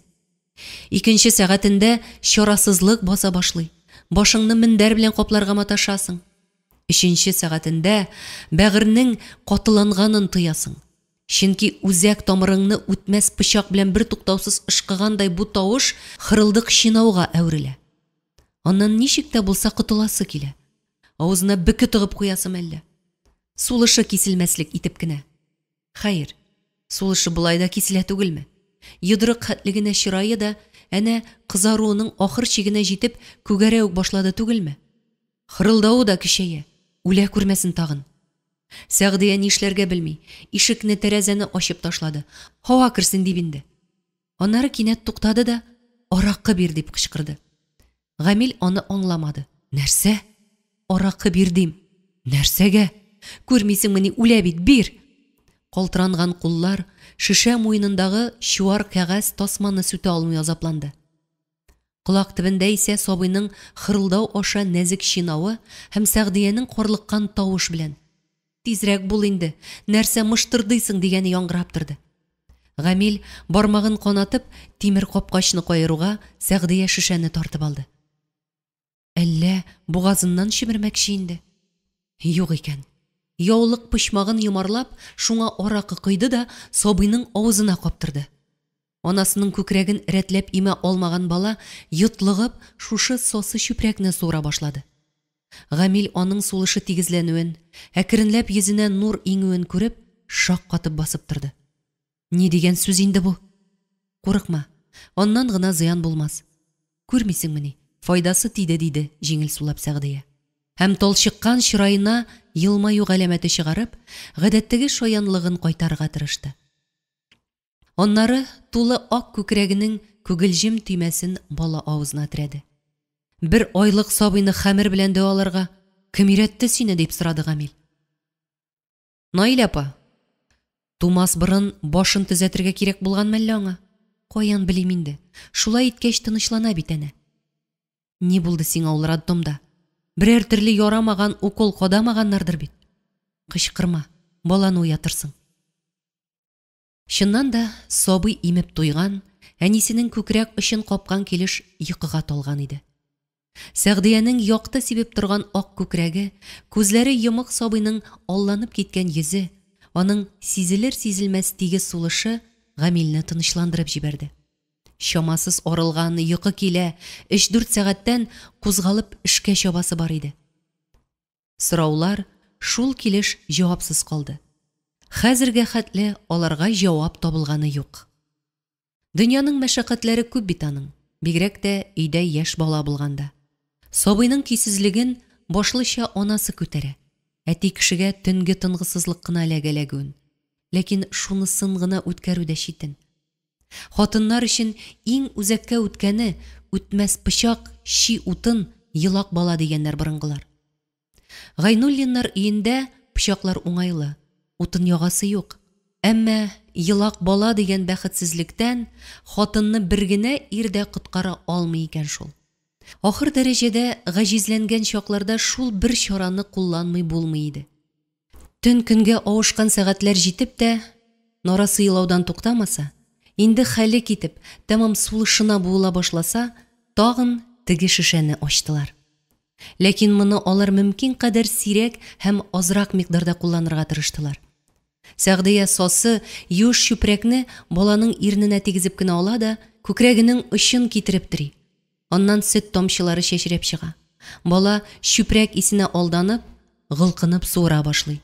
Икенче сәгатендә чарасызлык баса башлый, башыңны мендәр белән капларга маташасың. Өченче сәгатендә бәгырьнең катыланганын тоясың. Чөнки үзәк тамырыңны үтмәс пычак белән бертуктаусыз ышкыгандай бу тавыш хырылдык чинауга әверелә. Аннан ничек тә булса котыласы килә. Авызына бөке тыгып куясым әллә? Сулышы киселмәслек итеп кенә. Хәер, сулышы болай да киселә түгелме? Йодрык хәтле генә чырае да әнә кызаруының ахыр чигенә җитеп күгәрә үк башлады түгелме? Хырылдавы да көчәя, үлә күрмәсен тагын. Сәгъдия нишләргә белми, ишекне, тәрәзәне ачып ташлады. Һава керсен дип инде. Аннары кинәт туктады да, Аракы бир, дип кычкырды. Гамил аны аңламады. Нәрсә? Аракы бир дим. Нәрсәгә? Күрмисеңмени, үлә бит, бир! Калтыранган куллар шешә муенындагы чуар кәгазь тасманы сүтә алмый азапланды. Колак төбендә исә сабыйның хырылдау аша нәзек чинавы һәм Сәгъдиянең карлыккан тавыш белән, Тизрәк бул инде, нәрсә мыштырдыйсың, дигәне яңгырап торды. Гамил, бармагын канатып, тимер капкачны каеруга, Сәгъдия шешәне тартып алды. Әллә бугазыннан чөмермәкче инде? Юк икән. Яулык почмагын йомарлап, шуңа аракы койды да сабыйның авызына каптырды. Анасының күкрәген рәтләп имә алмаган бала, йотлыгып, шушы сасы чүпрәкне суыра башлады. Гамил аның сулышы тигезләнүен, әкренләп йөзенә нур иңүен күреп, шаккатып басып торды. Ни дигән сүз инде бу? Курыкма, аннан гына зыян булмас. Күрмисеңмени, файдасы тиде, диде җиңел сулап Сәгъдия. Һәм талчыккан чыраена елмаю галәмәте чыгарып, гадәттәге шаянлыгын кайтарырга тырышты. Аннары тулы ак күкрәгенең күгелҗем төймәсен бала авызына терәде. Бер айлык сабыйны хәмер белән дәваларга кем өйрәтте сине, дип сорады Гамил. Наилә апа, тумас борын башын төзәтергә кирәк булган мәллә аңа? Каян белим инде. Шулай иткәч тынычлана бит әнә. Ни булды сиңа ул роддомда? Берәр төрле ярамаган укол кадамаганнардыр бит. Кычкырма, баланы уятырсың. Чыннан да, сабый имеп туйган, әнисенең күкрәк очын капкан килеш йокыга талган иде. Сәгъдиянең якты сибеп торган ак күкрәге, күзләре йомык сабыйның алланып киткән йөзе, аның сизелер-сизелмәс тигез сулышы Гамилне тынычландырып җибәрде. Чамасыз арылган, йокы килә, өч-дүрт сәгатьтән кузгалып эшкә чабасы бар иде. Сораулар шул килеш җавапсыз калды. Хәзергә хәтле аларга җавап табылганы юк. Дөньяның мәшәкатьләре күп бит аның, бигрәк тә өйдә яшь бала булганда. Сабыйның көйсезлеген башлыча анасы күтәрә. Әти кешегә төнге тынгысызлык кына эләгә эләгүен. Ләкин шунысын гына үткәрү дә читен. Хатыннар өчен иң үзәккә үткәне, үтмәс пычак, чи утын, елак бала дигәннәр борынгылар. Гайнуллиннар өендә пычаклар уңайлы, утын ягасы юк. Әмма елак бала дигән бәхетсезлектән хатынны бер генә ир дә коткара алмый икән шул. Ахыр дәрәҗәдә гаҗизләнгән чакларда шул бер чараны кулланмый булмый иде. Төн көнгә авышкан сәгатьләр җитеп тә, нарасый елаудан туктамаса, инде хәле китеп, тәмам сулышына буыла башласа, тагын теге шешәне ачтылар. Ләкин моны алар мөмкин кадәр сирәк һәм азрак микъдарда кулланырга тырыштылар. Сәгъдия сасы юеш чүпрәкне баланың ирненә тигезеп кенә ала да, күкрәгенең очын китереп тери. Аннан сөт тамчылары чәчрәп чыга. Бала, чүпрәк исенә алданып, голкынып суыра башлый.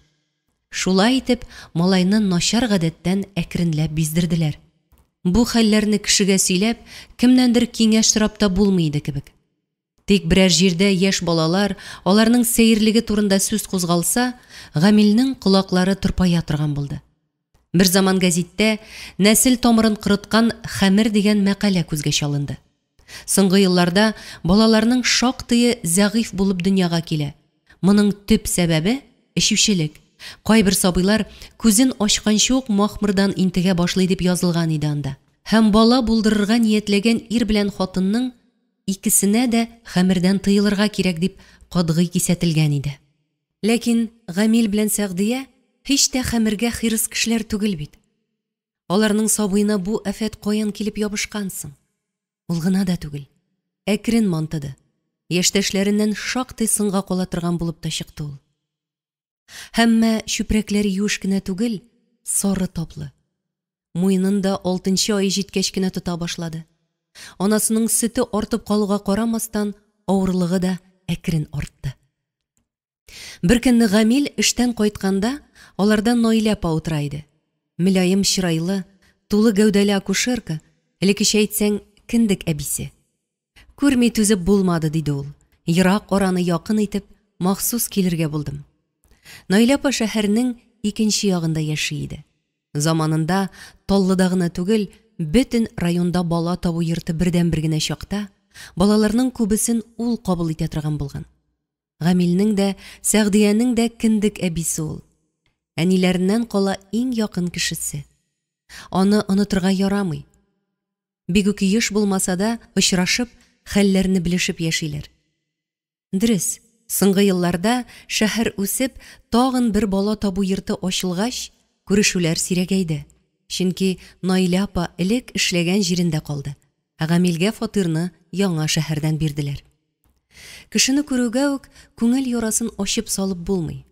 Шулай итеп, малайны начар гадәттән әкренләп биздерделәр. Бу хәлләрне кешегә сөйләп, кемнәндер киңәш сорап та булмый иде кебек. Тик берәр җирдә яшь балалар, аларның сәерлеге турында сүз кузгалса, Гамилнең колаклары тырпая торган булды. Берзаман гәзиттә Нәсел тамырын корыткан хәмер дигән мәкалә күзгә чалынды. Соңгы елларда балаларның шактые зәгыйфь булып дөньяга килә. Моның төп сәбәбе, эчүчелек. Кайбер сабыйлар күзен ачканчы ук махмырдан интегә башлый дип язылган иде анда. Һәм бала булдырырга ниятләгән ир белән хатынның икесенә дә хәмердән тыелырга кирәк дип катгый кисәтелгән иде. Ләкин Гамил белән Сәгъдия һич тә хәмергә хирыс кешеләр түгел бит. Аларның сабыена бу афәт каян килеп ябышкан соң? Ул гына да түгел, әкрен мантыды. Яшьтәшләреннән шактый соңга кала торган булып та чыкты ул. Һәммә чүпрәкләре юеш кенә түгел, сары таплы. Муенын да алтынчы ае җиткәч кенә тота башлады. Анасының сөте артып калуга карамастан, авырлыгы да әкрен артты. Беркөнне Гамил эштән кайтканда, аларда Наилә апа утыра иде. Мөлаем чырайлы, тулы гәүдәле акушерка, элеккечә әйтсәң, кендек әбисе. Күрми түзеп булмады, диде ул. Ерак араны якын итеп, махсус килергә булдым. Наилә апа шәһәрнең икенче ягында яши иде. Заманында Таллыда гына түгел, бөтен районда бала табу йорты бердәнбер генә чакта, балаларның күбесен ул кабул итә торган булган. Гамилнең дә, Сәгъдиянең дә кендек әбисе ул. Әниләреннән кала иң якын кешесе. Аны онытырга ярамый. Бик үк еш булмаса да, очрашып, хәлләрне белешеп яшиләр. Дөрес, соңгы елларда шәһәр үсеп, тагын бер бала табу йорты ачылгач, күрешүләр сирәгәйде. Чөнки Наилә апа элек эшләгән җирендә калды, ә Гамилгә фатирны яңа шәһәрдән бирделәр. Кешене күрүгә үк күңел ярасын ачып салып булмый.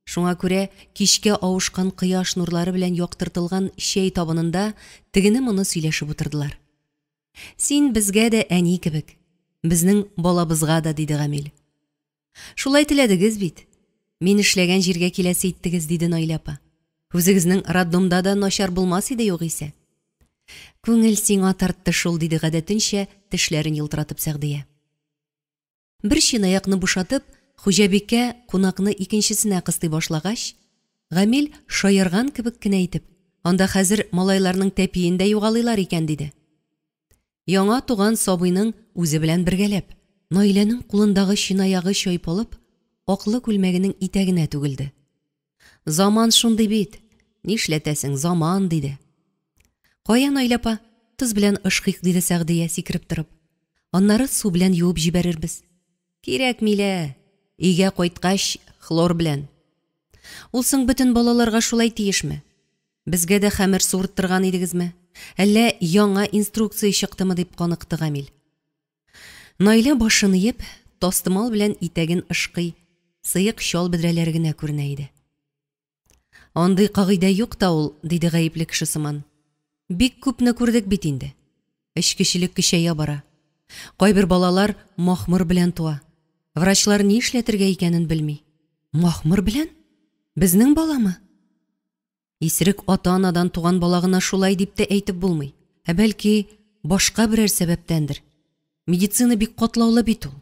Шуңа күрә кичкә авышкан кояш нурлары белән яктыртылган чәй табынында тегене-моны сөйләшеп утырдылар. Син безгә дә әни кебек, безнең балабызга да, диде Гамил. Шулай теләдегез бит. Мин эшләгән җиргә киләсе иттегез, диде Наилә апа. Үзегезнең роддомда да начар булмас иде югыйсә. Күңел сиңа тартты шул, диде гадәтенчә тешләрен елтыратып Сәгъдия. Бер чынаякны бушатып, хуҗабикә кунакны икенчесенә кыстый башлагач, Гамил шаярган кебек кенә итеп, Анда хәзер малайларның тәпиен дә югалыйлар икән, диде. Яңа туган сабыйның үзе белән бергәләп. Наиләнең кулындагы чынаягы чайпалып, аклы күлмәгенең итәгенә түгелде. Заман шундый бит, нишләтәсең, заман, диде. Кая, Наилә апа, тоз белән ышкыйк, диде Сәгъдия, сикереп торып. Аннары су белән юып җибәрербез. Кирәкми лә, өйгә кайткач, хлор белән. Ул соң бөтен балаларга шулай тиешме? Безгә дә хәмер суырттырган идегезме? Әллә яңа инструкция чыктымы, дип каныкты Гамил. Наилә башын иеп, тастымал белән итәген ышкый, сыек чал бөдрәләре генә күренә иде. Андый кагыйдә юк та ул, диде гаепле кеше сыман. Бик күпне күрдек бит инде. Эчкечелек көчәя бара. Кайбер балалар махмыр белән туа. Врачлар ни эшләтергә икәнен белми. Махмыр белән? Безнең баламы? Исерек ата-анадан туган бала гына шулай дип тә әйтеп булмый. Ә бәлки, башка берәр сәбәптәндер. Медицина бик катлаулы бит ул.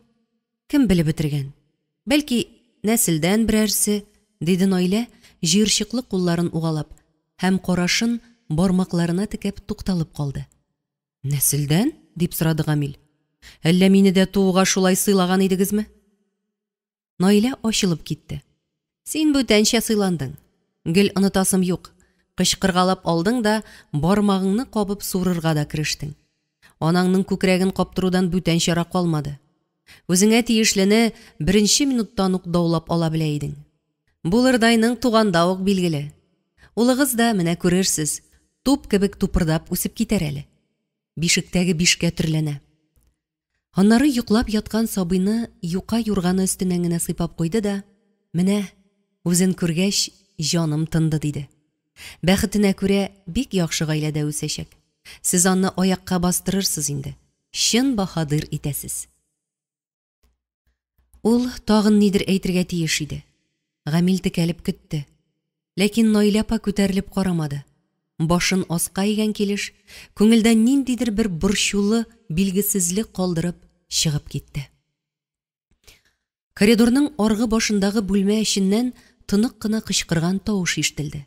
Кем белеп бетергән? Бәлки, нәселдән берәрсе, диде Наилә, җыерчыклы кулларын угалап, һәм карашын бармакларына текәп тукталып калды. Нәселдән? дип сорады Гамил. Әллә мине дә тууга шулай сыйлаган идегезме? Наилә ачылып китте. Син бүтәнчә сыйландың. Гел онытасым юк. Кычкыргалап алдың да, бармагыңны кабып суырырга да керештең. Анаңның күкрәген каптырудан бүтән чара калмады. Үзеңә тиешлене беренче минуттан ук даулап ала белә идең. Булырдайның туганда ук билгеле. Улыгыз да, менә күрерсез, туп кебек тупырдап үсеп китәр әле. Бишектәге бишкә төрләнә. Аннары йоклап яткан сабыйны юка юрганы өстеннән генә сыйпап куйды да, Менә, үзен күргәч, җаным тынды, диде. Бәхетенә күрә, бик яхшы гаиләдә үсәчәк. Сез аны аякка бастырырсыз инде. Чын баһадир итәсез. Ул тагын нидер әйтергә тиеш иде. Гамил текәлеп көтте. Ләкин Наилә апа күтәрелеп карамады. Башын аска игән килеш, күңелдә ниндидер бер борчулы билгесезлек калдырып, чыгып китте. Коридорның аргы башындагы бүлмә эченнән тонык кына кычкырган тавыш ишетелде.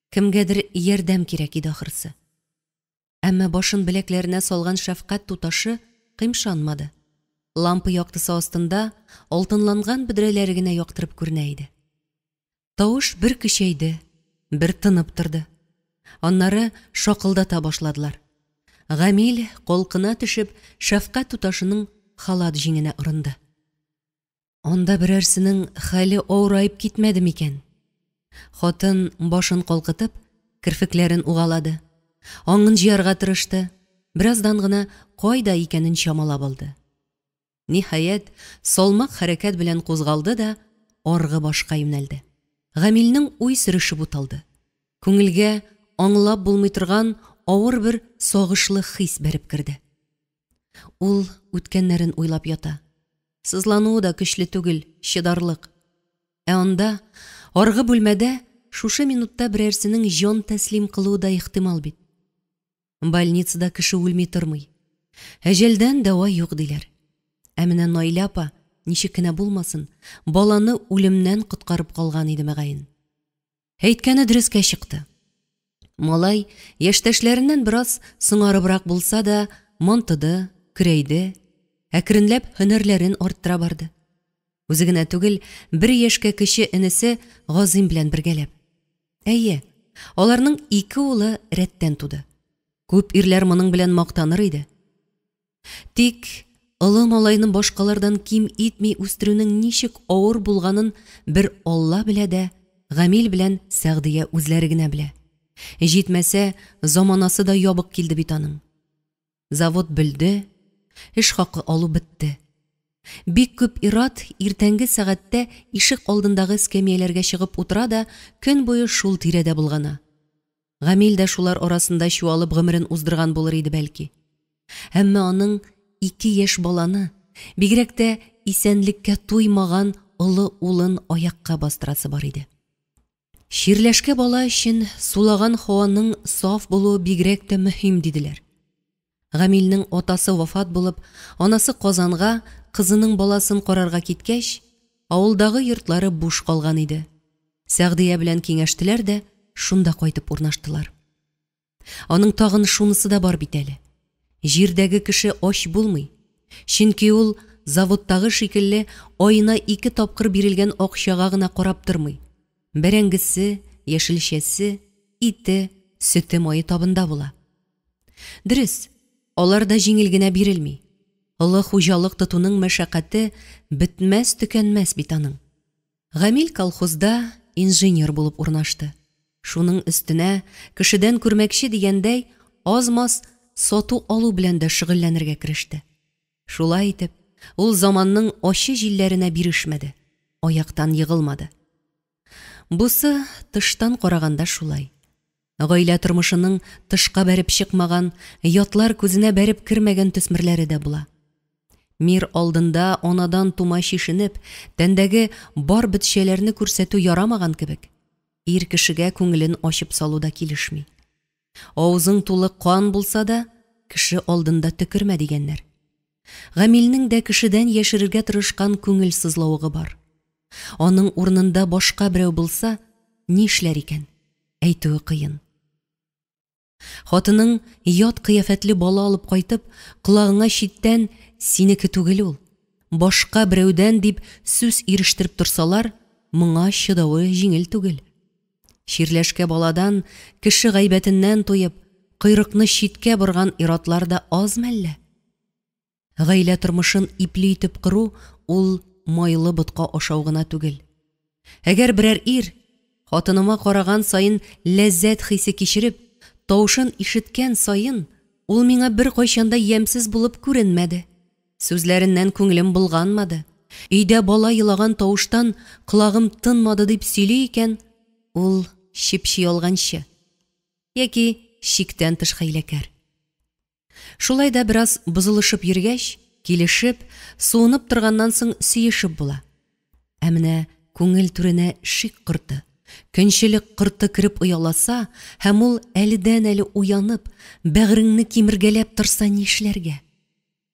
Кемгәдер ярдәм кирәк иде ахрысы. Әмма башын беләкләренә салган шәфкать туташы кыймшанмады. Лампа яктысы астында алтынланган бөдрәләре генә яктырып күренә иде. Тавыш бер көчәйде, бер тынып торды. Аннары шакылдата башладылар. Гамил, калкына төшеп, шәфкать туташының халат җиңенә орынды. Анда берәрсенең хәле авыраеп китмәде микән? Хатын башын калкытып, керфекләрен угалады. Аңын җыярга тырышты, бераздан гына кайда икәнен чамалап алды. Ниһаять, салмак хәрәкәт белән кузгалды да аргы башка юнәлде. Гамилнең уй сөреше буталды. Күңелгә аңлап булмый торган авыр бер сагышлы хис бәреп керде. Ул үткәннәрен уйлап ята. Сызлануы да көчле түгел, чыдарлык. Ә анда, аргы бүлмәдә, шушы минутта берәрсенең җан тәслим кылуы да ихтимал бит. Больницада кеше үлми тормый. Әҗәлдән дәва юк, диләр. Ә менә Наилә апа ничек кенә булмасын, баланы үлемнән коткарып калган иде, мөгаен. Әйткәне дөрескә чыкты. Малай, яшьтәшләреннән бераз соңарыбрак булса да, мантыды, көрәйде, әкренләп һөнәрләрен арттыра барды. Үзе генә түгел, бер яшькә кече энесе Газыйм белән бергәләп. Әйе, аларның ике улы рәттән туды. Күп ирләр моның белән мактаныр иде. Тик олы малайны башкалардан ким итми үстерүнең ничек авыр булганын бер Алла белә дә, Гамил белән Сәгъдия үзләре генә белә. Җитмәсә, заманасы да ябык килде бит аның. Завод бөлде, эш хакы алу бетте. Бик күп ир-ат иртәнге сәгатьтә ишек алдындагы эскәмияләргә чыгып утыра да көн буе шул тирәдә болгана. Гамил дә шулар арасында чуалып гомерен уздырган булыр иде бәлки. Әмма аның ике яшь баланы, бигрәк тә исәнлеккә туймаган олы улын аякка бастырасы бар иде. Чирләшкә бала өчен сулаган һаваның саф булуы бигрәк тә мөһим, диделәр. Гамилнең атасы вафат булып, анасы Казанга кызының баласын карарга киткәч, авылдагы йортлары буш калган иде. Сәгъдия белән киңәштеләр дә шунда кайтып урнаштылар. Аның тагын шунысы да бар бит әле. Җирдәге кеше ач булмый. Чөнки ул заводтагы шикелле аена ике тапкыр бирелгән акчага гына карап тормый. Бәрәңгесе, яшелчәсе, ите, сөте-мае табында була. Дөрес, алар да җиңел генә бирелми. Олы хуҗалык тотуның мәшәкате бетмәс-төкәнмәс бит аның. Гамил колхозда инженер булып урнашты. Шуның өстенә, кешедән күрмәкче дигәндәй, аз-маз сату-алу белән дә шөгыльләнергә кереште. Шулай итеп, ул заманның ачы җилләренә бирешмәде, аяктан егылмады. Бусы тыштан караганда шулай. Гаилә тормышының тышка бәреп чыкмаган, ятлар күзенә бәреп кермәгән төсмерләре дә була. Мир алдында анадан тума чишенеп, тәндәге бар бетчәләрне күрсәтү ярамаган кебек, ир кешегә күңелен ачып салу да килешми. Авызың тулы кан булса да, кеше алдында төкермә дигәннәр. Гамилнең дә кешедән яшерергә тырышкан күңел сызлавыгы бар. Аның урынында башка берәү булса, нишләр икән? Әйтүе кыен. Хатының ят кыяфәтле бала алып кайтып, колагыңа читтән синеке түгел ул, башка берәүдән дип сүз ирештереп торсалар, моңа чыдавы җиңел түгел. Чирләшкә баладан, кеше гайбәтеннән туеп, койрыкны читкә борган ир-атлар да аз мәллә? Гаилә тормышын ипле итеп кору ул майлы ботка ашау гына түгел. Әгәр берәр ир, хатыныма караган саен ләззәт хисе кичереп, тавышын ишеткән саен, ул миңа беркайчан да ямьсез булып күренмәде, сүзләреннән күңелем болганмады, өйдә бала елаган тавыштан колагым тынмады дип сөйли икән, ул чеп-чи ялганчы яки чиктән тыш хәйләкәр. Шулай да бераз бозылышып йөргәч, килешеп, суынып торганнан соң сөешеп була. Ә менә күңел түренә шик корты, көнчелек корты кереп ояласа һәм ул әледән-әле уянып, бәгыреңне кимергәләп торса нишләргә?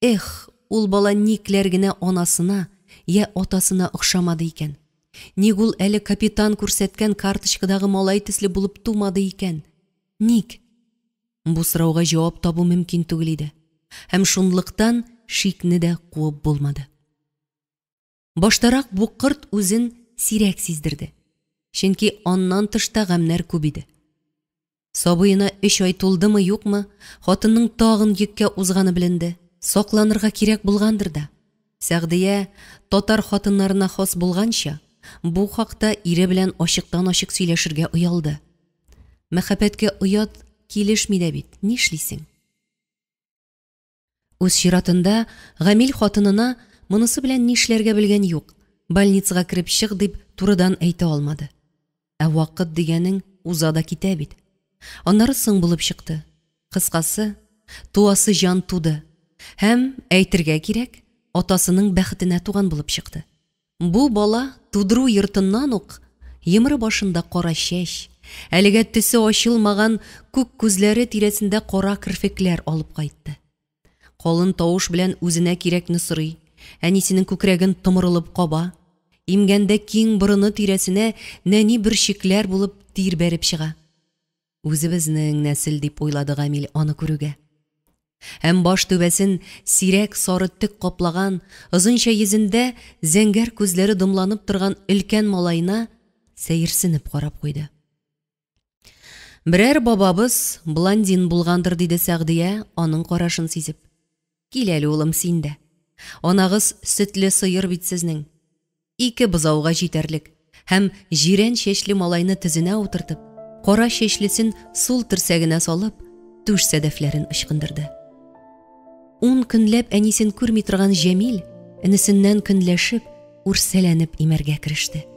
Эх, ул бала никләр генә анасына йә атасына охшамады икән? Ник ул әле капитан күрсәткән карточкадагы малай төсле булып тумады икән? Ник? Бу сорауга җавап табу мөмкин түгел иде. Һәм шунлыктан шикне дә куып булмады. Баштарак бу корт үзен сирәк сиздерде. Чөнки аннан тыш та гамьнәр күп иде. Сабыена өч ай тулдымы-юкмы, хатынның тагын йөккә узганы беленде. Сакланырга кирәк булгандыр да. Сәгъдия, татар хатыннарына хас булганча, бу хакта ире белән ачыктан-ачык сөйләшергә оялды. Мәхәббәткә оят килешми дә бит, нишлисең? Үз чиратында Гамил хатынына монысы белән нишләргә белгән юк, больницага кереп чык дип турыдан әйтә алмады. Ә вакыт дигәнең уза да китә бит. Аннары соң булып чыкты. Кыскасы, туасы җан туды. Һәм, әйтергә кирәк, атасының бәхетенә туган булып чыкты. Бу бала тудыру йортыннан ук йомры башында кара чәч, әлегә төсе ачылмаган күк күзләре тирәсендә кара керфекләр алып кайтты. Калын тавыш белән үзенә кирәкне сорый, Әнисенең күкрәген томырылып каба, имгәндә киң борыны тирәсенә нәни бөрчекләр булып тир бәреп чыга. Үзебезнең нәсел, дип уйлады Гамил аны күрүгә. Һәм баш түбәсен сирәк сары төк каплаган, озынча йөзендә зәңгәр күзләре дымланып торган өлкән малаена сәерсенеп карап куйды. Берәр бабабыз блондин булгандыр, диде Сәгъдия, аның карашын сизеп. Кил әле, улым, син дә. Анагыз сөтле сыер бит сезнең. Ике бозауга җитәрлек. Һәм җирән чәчле малайны тезенә утыртып, кара чәчлесен сул терсәгенә салып, түш сәдәфләрен ычкындырды. Ун көнләп әнисен күрми торган Җәмил энесеннән көнләшеп, үрсәләнеп имәргә кереште.